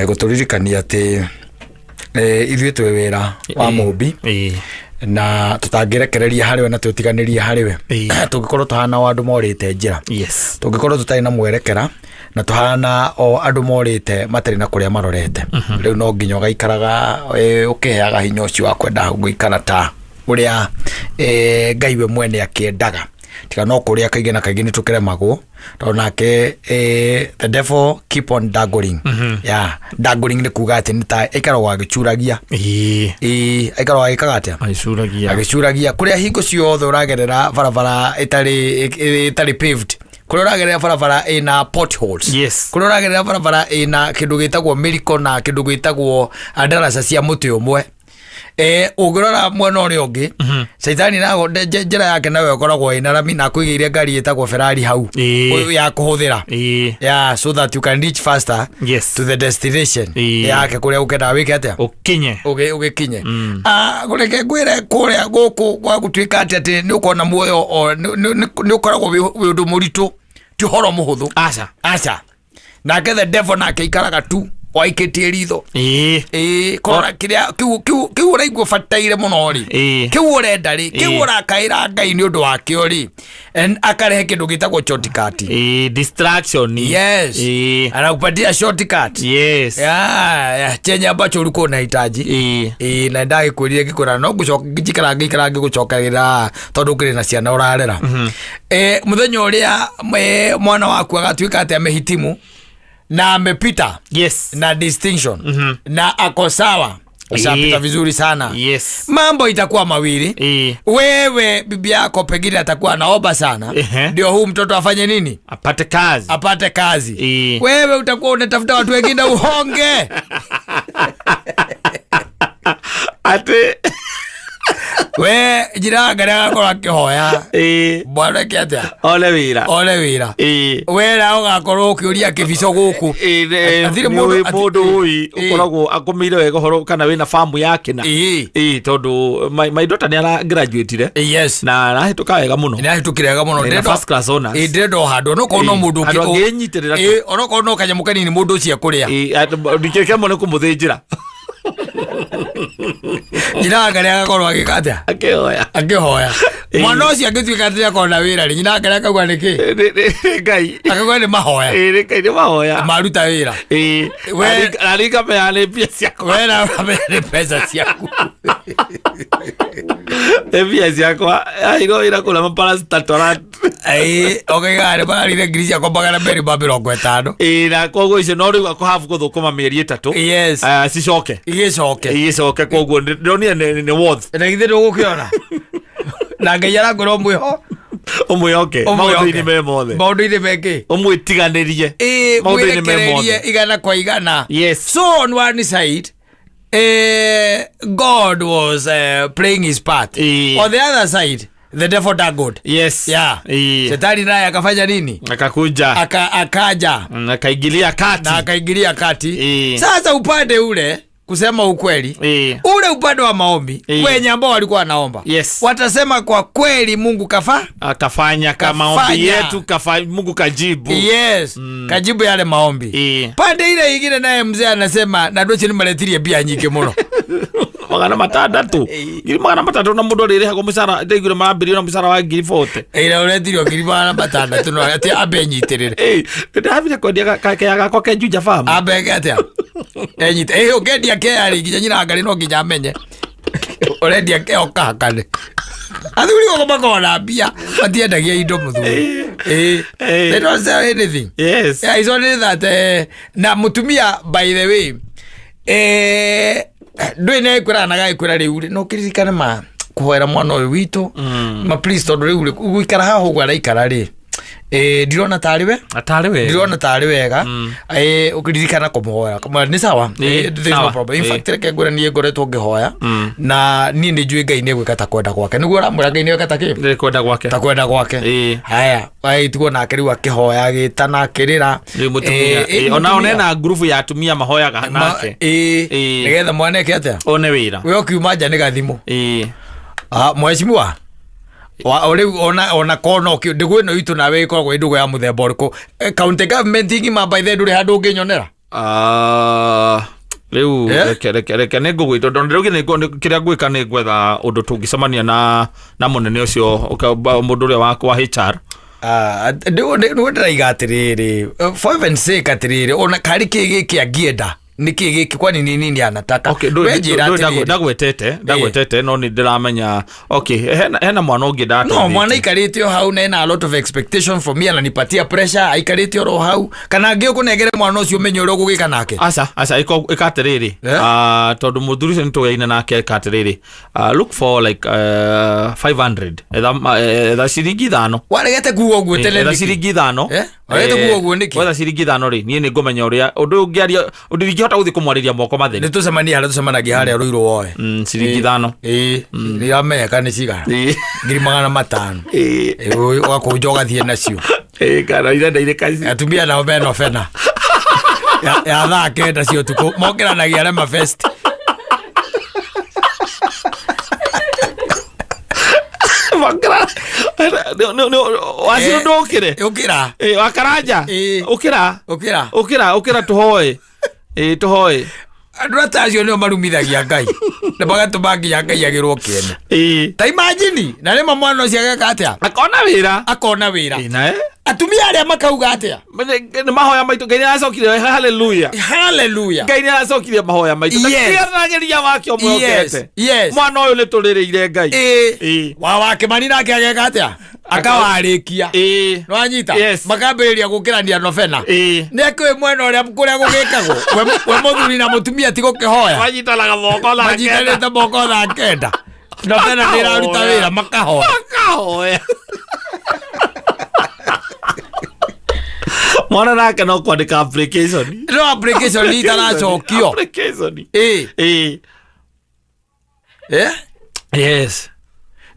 Gũtũririkania atĩ ithuĩ twĩ wĩra wa mũmbi na tũtangĩrekereria harĩ we na twĩtiganĩrie harĩ we, tũngĩkorwo tũhana o andũ morĩte njĩra, tũngĩkorwo tũtarĩ na mwerekera na tũhana o andũ morĩte matarĩ na kũrĩa marorete. Rĩu no nginya ũgaikaraga ũkĩheaga hinya ũcio wa kwenda gũikara ta ũrĩa Ngai we mwene akĩendaga, tiga no kũrĩa kaingĩ na kaingĩ nĩ tũkĩremagwo, tondũ nake the devil keep on dangling. Yeah, dangling nĩ kuga atĩ nĩ ta aikaragwo agĩcuragia. Ĩĩ, aikaragwo agĩkaga atĩa? Agĩcuragia. Agĩcuragia kũrĩa hingo ciothe ũragerera barabara ĩtarĩ paved, kũrĩa ũragerera barabara ĩna potholes, kũrĩa ũragerera barabara ĩna kĩndũ gĩtagwo mĩriko na kĩndũ gĩtagwo ndaraca cia mũtĩ ũmwe. Ũngĩrora mwena ũrĩa ũngĩ, caitani nago njĩra yake nayo ĩkoragwo ĩna rami na akũigĩire ngari ĩtagwo Ferrari hau ya kũhũthĩra, yeah, so that you can reach faster to the destination yake kũrĩa ũkendaga wĩke atĩa? Ũkinye. Ũgĩkinye. Ah, reke ngwĩre, kũrĩa gũkũ gwa gũtuĩka atĩ nĩ ũkona muoyo nĩ ũkoragwo wĩ ũndũ mũritũ, ti ũhoro mũhũthũ. Aca. Aca. Nake the devil nake ikaraga tu waikĩtie ritho. Ĩĩ, kũrora kĩrĩa kĩu ũraigua ũbataire mũno rĩ, kĩu ũrenda rĩ, kĩu ũrakaĩra Ngai nĩ ũndũ wakĩo rĩ, and akarehe kĩndũ gĩtagwo shortcut. Distraction. Yes. Anakupatia shortcut ya chenye ambacho ulikuwa unahitaji. Ĩĩ, na ndagĩkwĩrire ngĩkwĩra no ngũcoka njikara ngĩikara ngĩgũcokagĩra tondũ ũkĩrĩ na ciana ũrarera. Mũthenya ũrĩa mwana waku agatuĩka atĩ amehitimu na amepita na distinction na ako sawa, ashapita vizuri sana, mambo itakuwa mawili. Wewe bibi yako pengine atakuwa anaomba sana ndio huu mtoto afanye nini? Apate kazi. Apate kazi. Wewe utakuwa unatafuta watu wengine uhonge. Atĩ We njira Ngai agakorwo akĩhoya mwana eke atĩa? One wĩra. One wĩra. Wera ũgakorwo ũkĩũria kĩbico gũkũ. Hatirĩ nĩ mũndũ ũĩ mũndũ ũĩ ũkoragwo akũmĩire wega ũhoro kana wĩna famu yake na tondũ my daughter nĩ ara graduateire na arahĩtũka wega mũno. Nĩ ahĩtũkire wega mũno. Na first class honors. Ĩĩ, ndĩrenda o handũ onokorwo no mũndũ Handũ angĩnyitĩrĩra tu. Ĩĩ, onokorwo no kanyamũ kanini mũndũ ũcio ekũrĩa. Ndikĩo kĩamwe nĩ kũmũthĩnjĩra. Nyina Ngai agakorwo agĩka atĩa? Akĩhoya. Akĩhoya. Mwana ũcio angĩtuĩka atĩ nĩakona wĩra rĩ, nyina Ngai akauga nĩkĩ? Nĩ Ngai. Akauga nĩ mahoya. Nĩ Ngai, nĩ mahoya. Maruta wĩra. Na nikamenya nĩ mbia ciakwa. Wera ũramenya nĩ mbeca ciaku. Nĩ mbia ciakwa, airwo wĩra kũrĩa maparastatora. Ĩĩ, ũkaiga nĩ mararire 250,000. Ĩĩ, na koguo icio no rĩu akũhabu gũthũkũma mĩeri 3. Ah, cicoke. Igĩcoke. Igĩcoke, koguo ndĩronire nĩ worth. Na githĩ ndũgũkĩona na Ngai arakwĩra ũmwĩho Ũmwĩhoke maũndũ-inĩ me mothe. Maũndũ-inĩ mekĩ? Ũmwĩtiganĩrie Ĩĩ, maũndũ-inĩ me mwĩrekererie mothe. 100%. So on one side, God was playing his part. On the other side, the devil dangled. Yeah. Shetani naye akafanya nini? Akakuja. Akaja. Akaingilia kati. Na akaingilia kati. Ĩĩ. Sasa upande ule Kusema ukweli, ule upande wa maombi, wenye ambao walikuwa wanaomba, watasema kwa kweli Mungu kafa Akafanya kama maombi Kafanya. yetu Mungu kajibu. Yes, kajibu yale maombi. Pande ile ingine naye mzee anasema na ndoche nimaletirie mbia nyingi muno. 600, 600, na mũndũ arĩrĩhagwo mũcara, ndaiguire marambĩrĩrio na mũcara wa 40,000. Ira uretirio 600 no ati ambe nyitirire. Ndĩrambire kwendia kea gakwa ke Juja Farm. Ambe eke atia enyite ungendia kea rĩ, nginya nyina ngarĩ no nginya amenye urendia kea ũkahakane. Athuri gũkũ makoragwo na mbia, matiendagia indo mũthuri. They don't sell anything. Yeah, it's only that na mutumia, by the way, ndũĩ nĩ kwĩra na gagĩkwĩra rĩu rĩ no kĩririkane ma kũhoera mwana ũyũ witũ ma please, tondũ rĩu rĩ gũikara haha ũguo araikara rĩ, ndirona tarĩ we. Atarĩ wega. Ndirona tarĩ wega. Ũkĩririkana kũmũhoera, kũmwĩra nĩ sawa. There's no Sawa. problem. In fact, reke ngwĩre, niĩ ngoretwo ngĩhoya na niĩ nĩ njũĩ Ngai nĩ egwĩka ta kwenda gwake. Nĩguo ũramwĩra Ngai nĩ egwĩka ta kĩ? Ndĩrĩ kwenda gwake. Ta kwenda gwake. Haya, tigwo nake rĩu akĩhoya, agĩtana, akĩrĩra. Rĩu mũtumia ona Mũtumia. ona ena ngurubu ya atumia mahoyaga nake. Nĩgetha mwana eke atĩa? One wĩra. We ũkiuma nja nĩ gathimũ. Ah, mheshimiwa rĩu ona kona ndũgũ ĩno itũ nawe ĩkoragwo ĩ ndũgũ ya mũthemba ũrĩkũ? County government ng'ima, by the way, ndũrĩ handũ ũngĩnyonera. Ah, rĩu reke nĩ ngũgwĩta tondũ rĩu kĩrĩa ngwĩka nĩ ngwetha ũndũ tũngĩcemania na mũnene ũcio, mũndũ ũrĩa wa HR. Ah, nĩguo ndĩraiga atĩrĩrĩ, for heaven's sake, atĩrĩrĩ, ona karĩ kĩ gĩkĩ angĩenda, nĩ kĩ gĩkĩ, kwani ni nini anataka? Okay, We njĩra atĩrĩrĩ. Ndagwetete no nĩ ndĩramenya, okay, hena mwana ũngĩ No ndateithĩtie. mwana aikarĩte o hau na ena a lot of expectation from me, ananipatia pressure, aikarĩte oro hau, kana angĩ ũkũnengere mwana ũcio ũmenye ũrĩa ũgũgĩka nake. Aca, aca, ĩka atĩrĩrĩ. Ah, tondũ mũthuri ũcio nĩtũyaine nake, ĩka atĩrĩrĩ, look for like 500, etha ciringi 5. Waregete kuga ũguo tene Etha nĩkĩ? ciringi 5. Eh? Waregete kuga ũguo nĩkĩ? Wetha ciringi 5 rĩ, niĩ nĩ ngũmenya ũrĩa ũndũ ũyũ ũngĩaria, ũndũ ingĩhota gũthiĩ kũmwarĩria moko matheri. Nĩ tũcemanie harĩa tũcemanagia harĩa rũirũ woe. Ciringi 5. Ĩĩ, nĩramenyeka nĩ cigana. 500,000. Ũgakũnja ũgathiĩ nacio. Kana irenda irĩ Atumia nao mena bena ya thaa 9 cia ũtukũ mokĩranagia rema fest. Makara wacirũ ndũkĩre. Ũkĩra. Wakaranja. Ũkĩra. Ũkĩra. Ũkĩra, ũkĩra, tũhoe, tũhoe. Andũ ata acio nĩo marumithagia Ngai na magatũma nginya Ngai agĩrwo kĩene. Ta imagine, na rĩmwe mwana ũcio ageka atĩa? Akona wĩra. Akona wĩra. Nae. Atumia arĩa makauga atĩa? Nĩ mahoya maitũ Ngai nĩ aracokirie, haleluya. Haleluya. Ngai nĩ aracokirie mahoya maitũ. Kĩanageria wake ũmwĩhokete. Mwana ũyũ nĩ tũrĩrĩire Ngai. Wa Kĩmani nake ageka atĩa? Akawarĩkia. Nĩwanyita? Yes. Makambĩrĩria gũkĩrania novena. Ĩĩ. Nĩ akĩũĩ mwena ũrĩa kũrĩa gũgĩkagwo we mũthuri na mũtumia ti gũkĩhoya. Manyitanaga moko 9:00. Manyitanĩte moko 9:00, novena nĩ ĩraruta wĩra, makahoya. Makahoya. Mwana nake no kwandĩka application. No application itaracokio. Application. Eh? Yes.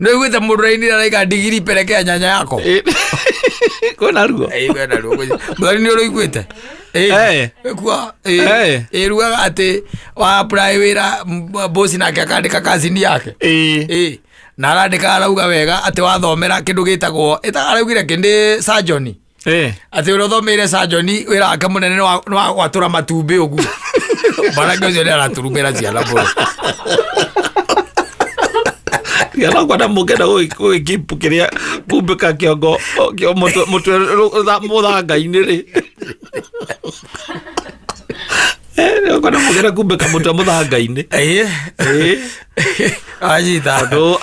Nĩ ũiguĩte mũndũ rainire araiga ndigiri pelekea nyanya yako? Kwĩna ruo. Kwĩna ruo. Mũthoni nĩ ũrũiguĩte? Kua ĩrugaga atĩ wa apply wĩra, boss nake akandĩka kazini yake. Na arandĩka arauga wega atĩ wathomera kĩndũ gĩtagwo araugire kĩndĩ surgeon, atĩ ũrĩa ũthomeire surgeon wĩra wake mũnene nĩ wa gwatũra matumbĩ ũguo. Mwanake ũcio nĩ araturumĩra ciana mũno. Tiga kwenda mũngĩenda gũgĩkipu kĩrĩa kumbĩka kĩongo mũtwe mũthanga-inĩ rĩ. Kwenda mũngĩenda kumbĩka mũtwe mũthanga-inĩ. Anyita. Tondũ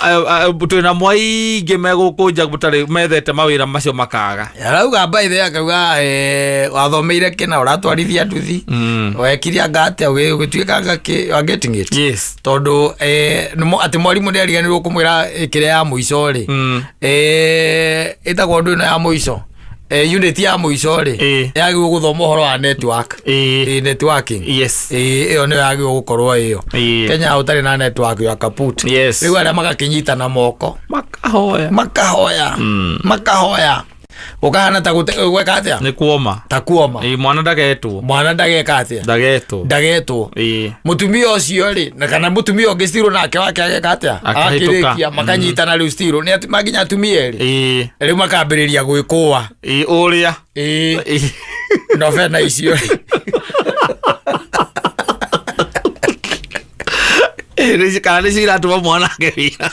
twĩna mwaingĩ megũkũ nja mũtarĩ methete mawĩra macio makaga. Arauga by the way, akauga wathomeire kĩna, ũratwarithia nduthi, wekire anga atĩa, ũgĩtuĩka anga kĩ, you are getting it? Yes. Tondũ atĩ mwarimũ nĩ ariganĩrwo kũmwĩra kĩrĩa ya mũico rĩ, ĩtagwo ũndũ ĩno ya mũico, unit ya mũico rĩ, yagĩrĩirwo gũthoma ũhoro wa network. Networking. Ĩyo nĩyo yagĩrĩirwo gũkorwo ĩyo. Kenya ũtarĩ na network, you are kaput. Rĩu arĩa magakĩnyitana moko makahoya. Makahoya, makahoya. Gũkahana ta gweka atĩa? Nĩ kuoma. Ta kuoma. Ĩĩ, mwana ndagetwo. Mwana ndageka atĩa? Ndagetwo. Ndagetwo. Ĩĩ. Mũtumia ũcio rĩ, na kana mũtumia ũngĩ stirũ nake wake ageka atĩa? Akahĩtũka. Agakĩrĩkia, makanyitana rĩu stirũ nĩ manginya atumia erĩ. Ĩĩ. Rĩu makambĩrĩria gwĩkũa. Ĩĩ, ũrĩa. Ĩĩ. Ĩĩ. Novena icio rĩ. Ĩĩ, kana nĩcio iratũma mwana age wĩra.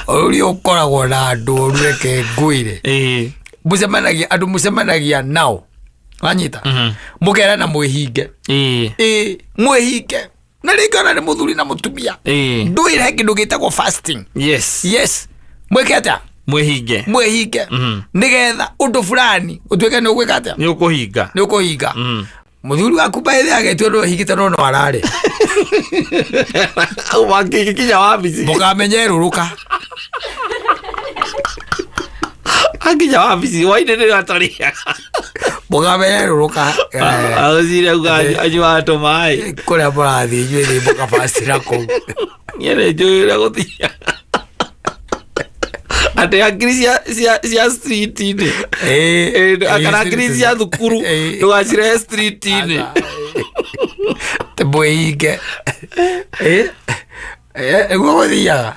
Ũrĩa ũkoragwo na andũ oru, reke ngwĩre. Ĩĩ. Mũcemanagia andũ, mũcemanagia nao, wanyita, mũkerana mwĩhinge. Ĩĩ. Ĩĩ, mwĩhinge, na rĩngĩ ona nĩ mũthuri na mũtumia. Ĩĩ. Ndũĩre kĩndũ gĩtagwo fasting. Yes. Yes, mwĩke atĩa? Mwĩhinge. Mwĩhinge, nĩgetha ũndũ fulani ũtuĩke nĩ ũgwĩka atĩa? Nĩ ũkũhinga. Nĩ ũkũhinga. Mũthuri waku baithe agetio ndũ hingĩte, no no ararĩ. Wakinya wabici. Mũkamenye rũrũka. Akinya wabici waine nĩ atarĩaga. Mũkamenye rũrũka. Agũcire auga anyuaga tũmaĩ. Kũrĩa mũrathiĩ inyuĩ thĩ mũkabacĩra kũu. Niĩ nĩ njũĩ ũrĩa gũthiaga atĩ hakiri cia street-inĩ. Kana hakiri cia thukuru ndũgacirehe street-inĩ. Mwĩhinge nĩguo gũthiaga.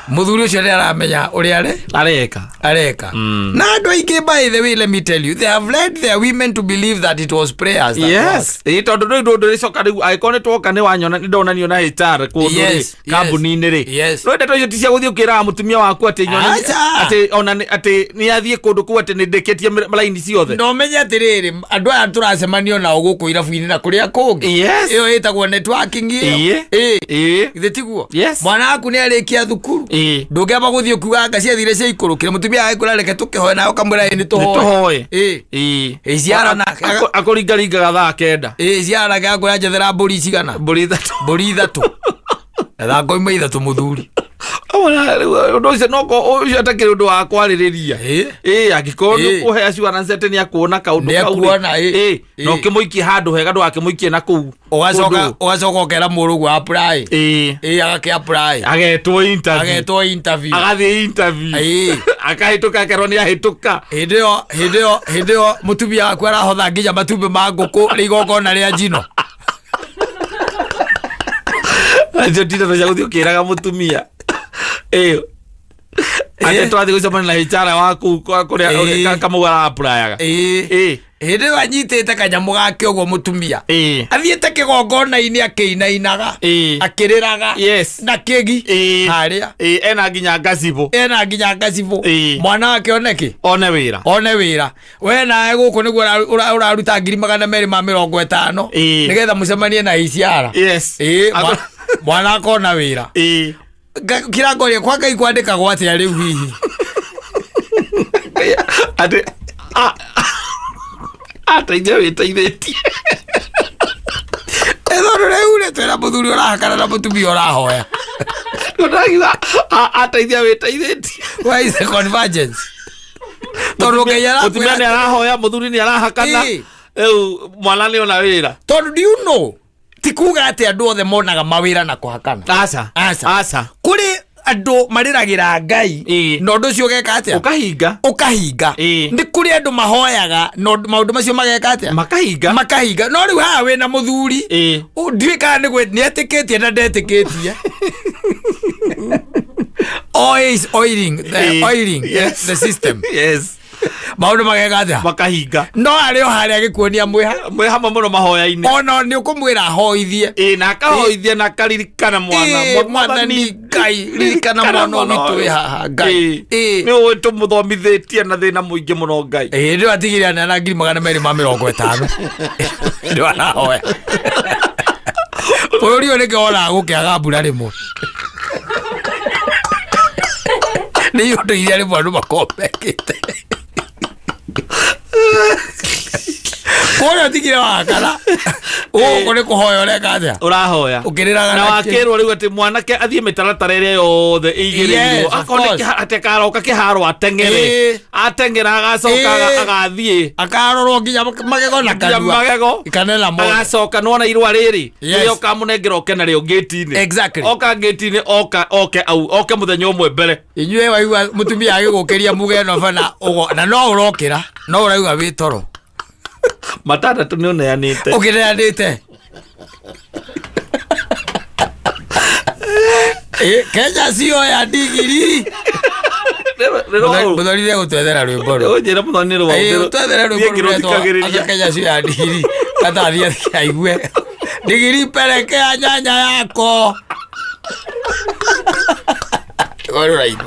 Mũthuri ũcio nĩ aramenya ũrĩa arĩ Areka. Areka. Na andũ aingĩ, by the way, let me tell you, they have led their women to believe that it was prayers that Yes, ĩ, tondũ rĩu ndũ ndũrĩcoka rĩu angĩkorwo nĩ twoka nĩ wanyona nĩ ndonanio na HR kũndũ rĩ, kambuni-inĩ rĩ, no ndeto icio ti cia gũthiĩ ũkĩraga mũtumia waku atĩ nyone Aca. atĩ ona atĩ nĩ athiĩ kũndũ kũu atĩ nĩ ndĩkĩtie raini ciothe. Na ũmenye atĩrĩrĩ, andũ aya tũracemanio nao gũkũ irabu-inĩ na kũrĩa kũngĩ, ĩyo ĩtagwo networking ĩyo. Ĩĩ. Ĩĩ. Githĩ tiguo? Yes. Mwana waku nĩ arĩkia thukuru, ndũngĩamba gũthiĩ ũkiuga anga ciathire cia ikũrũkire. Mũtumia agĩkwĩra reke tũkĩhoe, nawe ũkamwĩra ĩ nĩ tũhoe. Tũhoe. Ĩĩ. Ĩĩ. Ĩ, ciara nake. Akũringaringaga thaa 9. Ĩĩ, ciara nake akwĩra njethera mbũri cigana? Mbũri 3. Mbũri 3, etha ngoima 3, mũthuri. Ona rĩu ũndũ ũcio no ũcio atakĩrĩ ũndũ wa kwarĩrĩria. Ĩĩ. Ĩĩ, angĩkorwo nĩ ũkũhe assurance atĩ nĩ akuona kaũndũ kau rĩ. Nĩ akuona, ĩĩ. Ĩĩ, na ũkĩmũikie handũ hega, ndũgakĩmũikie na kũu Ũgacoka kũndũ. ũgacoka ũkera mũrũguo apply. Ĩĩ. Ĩĩ, agakĩ apply. Agetwo interview. Agetwo interview. Agathiĩ interview. Ĩĩ. Akahĩtũka, akerwo nĩ ahĩtũka. Hĩndĩ ĩyo mũtumia waku arahotha nginya matumbĩ ma ngũkũ rĩ igongona rĩa njino. Acio ti ndeto cia gũthiĩ ũkĩraga mũtumia. Ĩĩ, atĩ twathiĩ gũcemania na HR waku kũrĩa kamau ara-applyaga. Ĩĩ. Ĩĩ. Hĩndĩ ĩyo anyitĩte kanyamũ gake ũguo, mũtumia athiĩte kĩgongona-inĩ akĩinainaga, akĩrĩraga na kĩgi harĩa. Ĩĩ, ena nginya ngacibũ. Ena nginya ngacibũ. Mwana wake one kĩ? One wĩra. One wĩra. We nawe gũkũ nĩguo ũraruta 250,000 nĩgetha mũcemanie na HR. Yes. Ĩĩ, mwana akona wĩra. Kirangoria kwa Ngai kwandĩkagwo atĩa rĩu hihi? Atĩ ateithia wĩteithĩtie. Tondũ rĩu rĩ, twĩna mũthuri ũrahakana na mũtumia ũrahoya. Ndagiuga ateithia wĩteithĩtie. Where is the convergence? Tondũ Ngai Mũtumia nĩ arakwĩra arahoya, mũthuri nĩ arahakana. Rĩu mwana nĩ ona wĩra. Tondũ do you know, ti kuga atĩ andũ othe monaga mawĩra na kũhakana. Aca. Aca. Aca. Kũrĩ andũ marĩragĩra Ngai na ũndũ ũcio ũgeka atĩa? Ũkahinga. Ũkahinga. Nĩ kũrĩ andũ mahoyaga na maũndũ macio mageka atĩa? Makahinga. Makahinga. No rĩu haha wĩna mũthuri, ndiũĩ kana nĩ nĩ etĩkĩtie na ndetĩkĩtie. Oil is oiling the, oiling the system. Maũndũ mageka atĩa? Makahinga. No arĩ o harĩa agĩkuonia mwĩha Mwĩ hamwe mũno mahoya-inĩ. Ona nĩ ũkũmwĩra ahoithie. Ĩĩ, na akahoithia na akaririkana mwana. Ĩĩ, Mwathani Ngai, ririkana mwana witũ wĩ haha, Ngai. Nĩ ũĩ tũmũthomithĩtie na thĩna mũingĩ mũno, Ngai. Ĩĩ, nĩ atigire na 250,000 nĩ arahoya. Bũrũri ũyũ nĩkĩo wonaga gũkĩaga mbura rĩmwe, nĩ iũndũ iria rĩmwe andũ makoragwo mekĩte. Kũrĩa ũtigire wakana gũkũ nĩ kũhoya ũreka atĩa? Ũrahoya. Ũkĩrĩraga na na kĩ? Wakĩrwo rĩu atĩ mwanake athiĩ mĩtaratara ĩrĩa yothe ĩigĩrĩirwo. Yes, of Akorwo nĩ course. atĩ karoka kĩharo ateng'ere. Ateng'era agacoka agathiĩ Akarorwo nginya magego na nginya kanua magego. Kanena mothe. Agacoka nona irũa rĩrĩ rĩrĩa ũkamũnengera oke narĩo ngĩti-inĩ. Oka ngĩti-inĩ, oka oke au oke mũthenya ũmwe mbere. Inyuĩ waigua mũtumia agĩgũkĩria muge ĩno bana ũgo na no ũrokĩra no ũraigua wĩ toro. Matandatũ nĩ ũneanĩte. Ũkĩneanĩte. Kenya cioya ndigiri. Mũthoni gũtwethera rwĩmbo rũ. Ũnjĩra mũthoni nĩ rwa. Twethere rwĩmbo rũretwo Ngĩrũthikagĩrĩria. Kenya cioya ndigiri katathiĩ aigue ndigiri pelekea nyanya yako. Rũrainwo.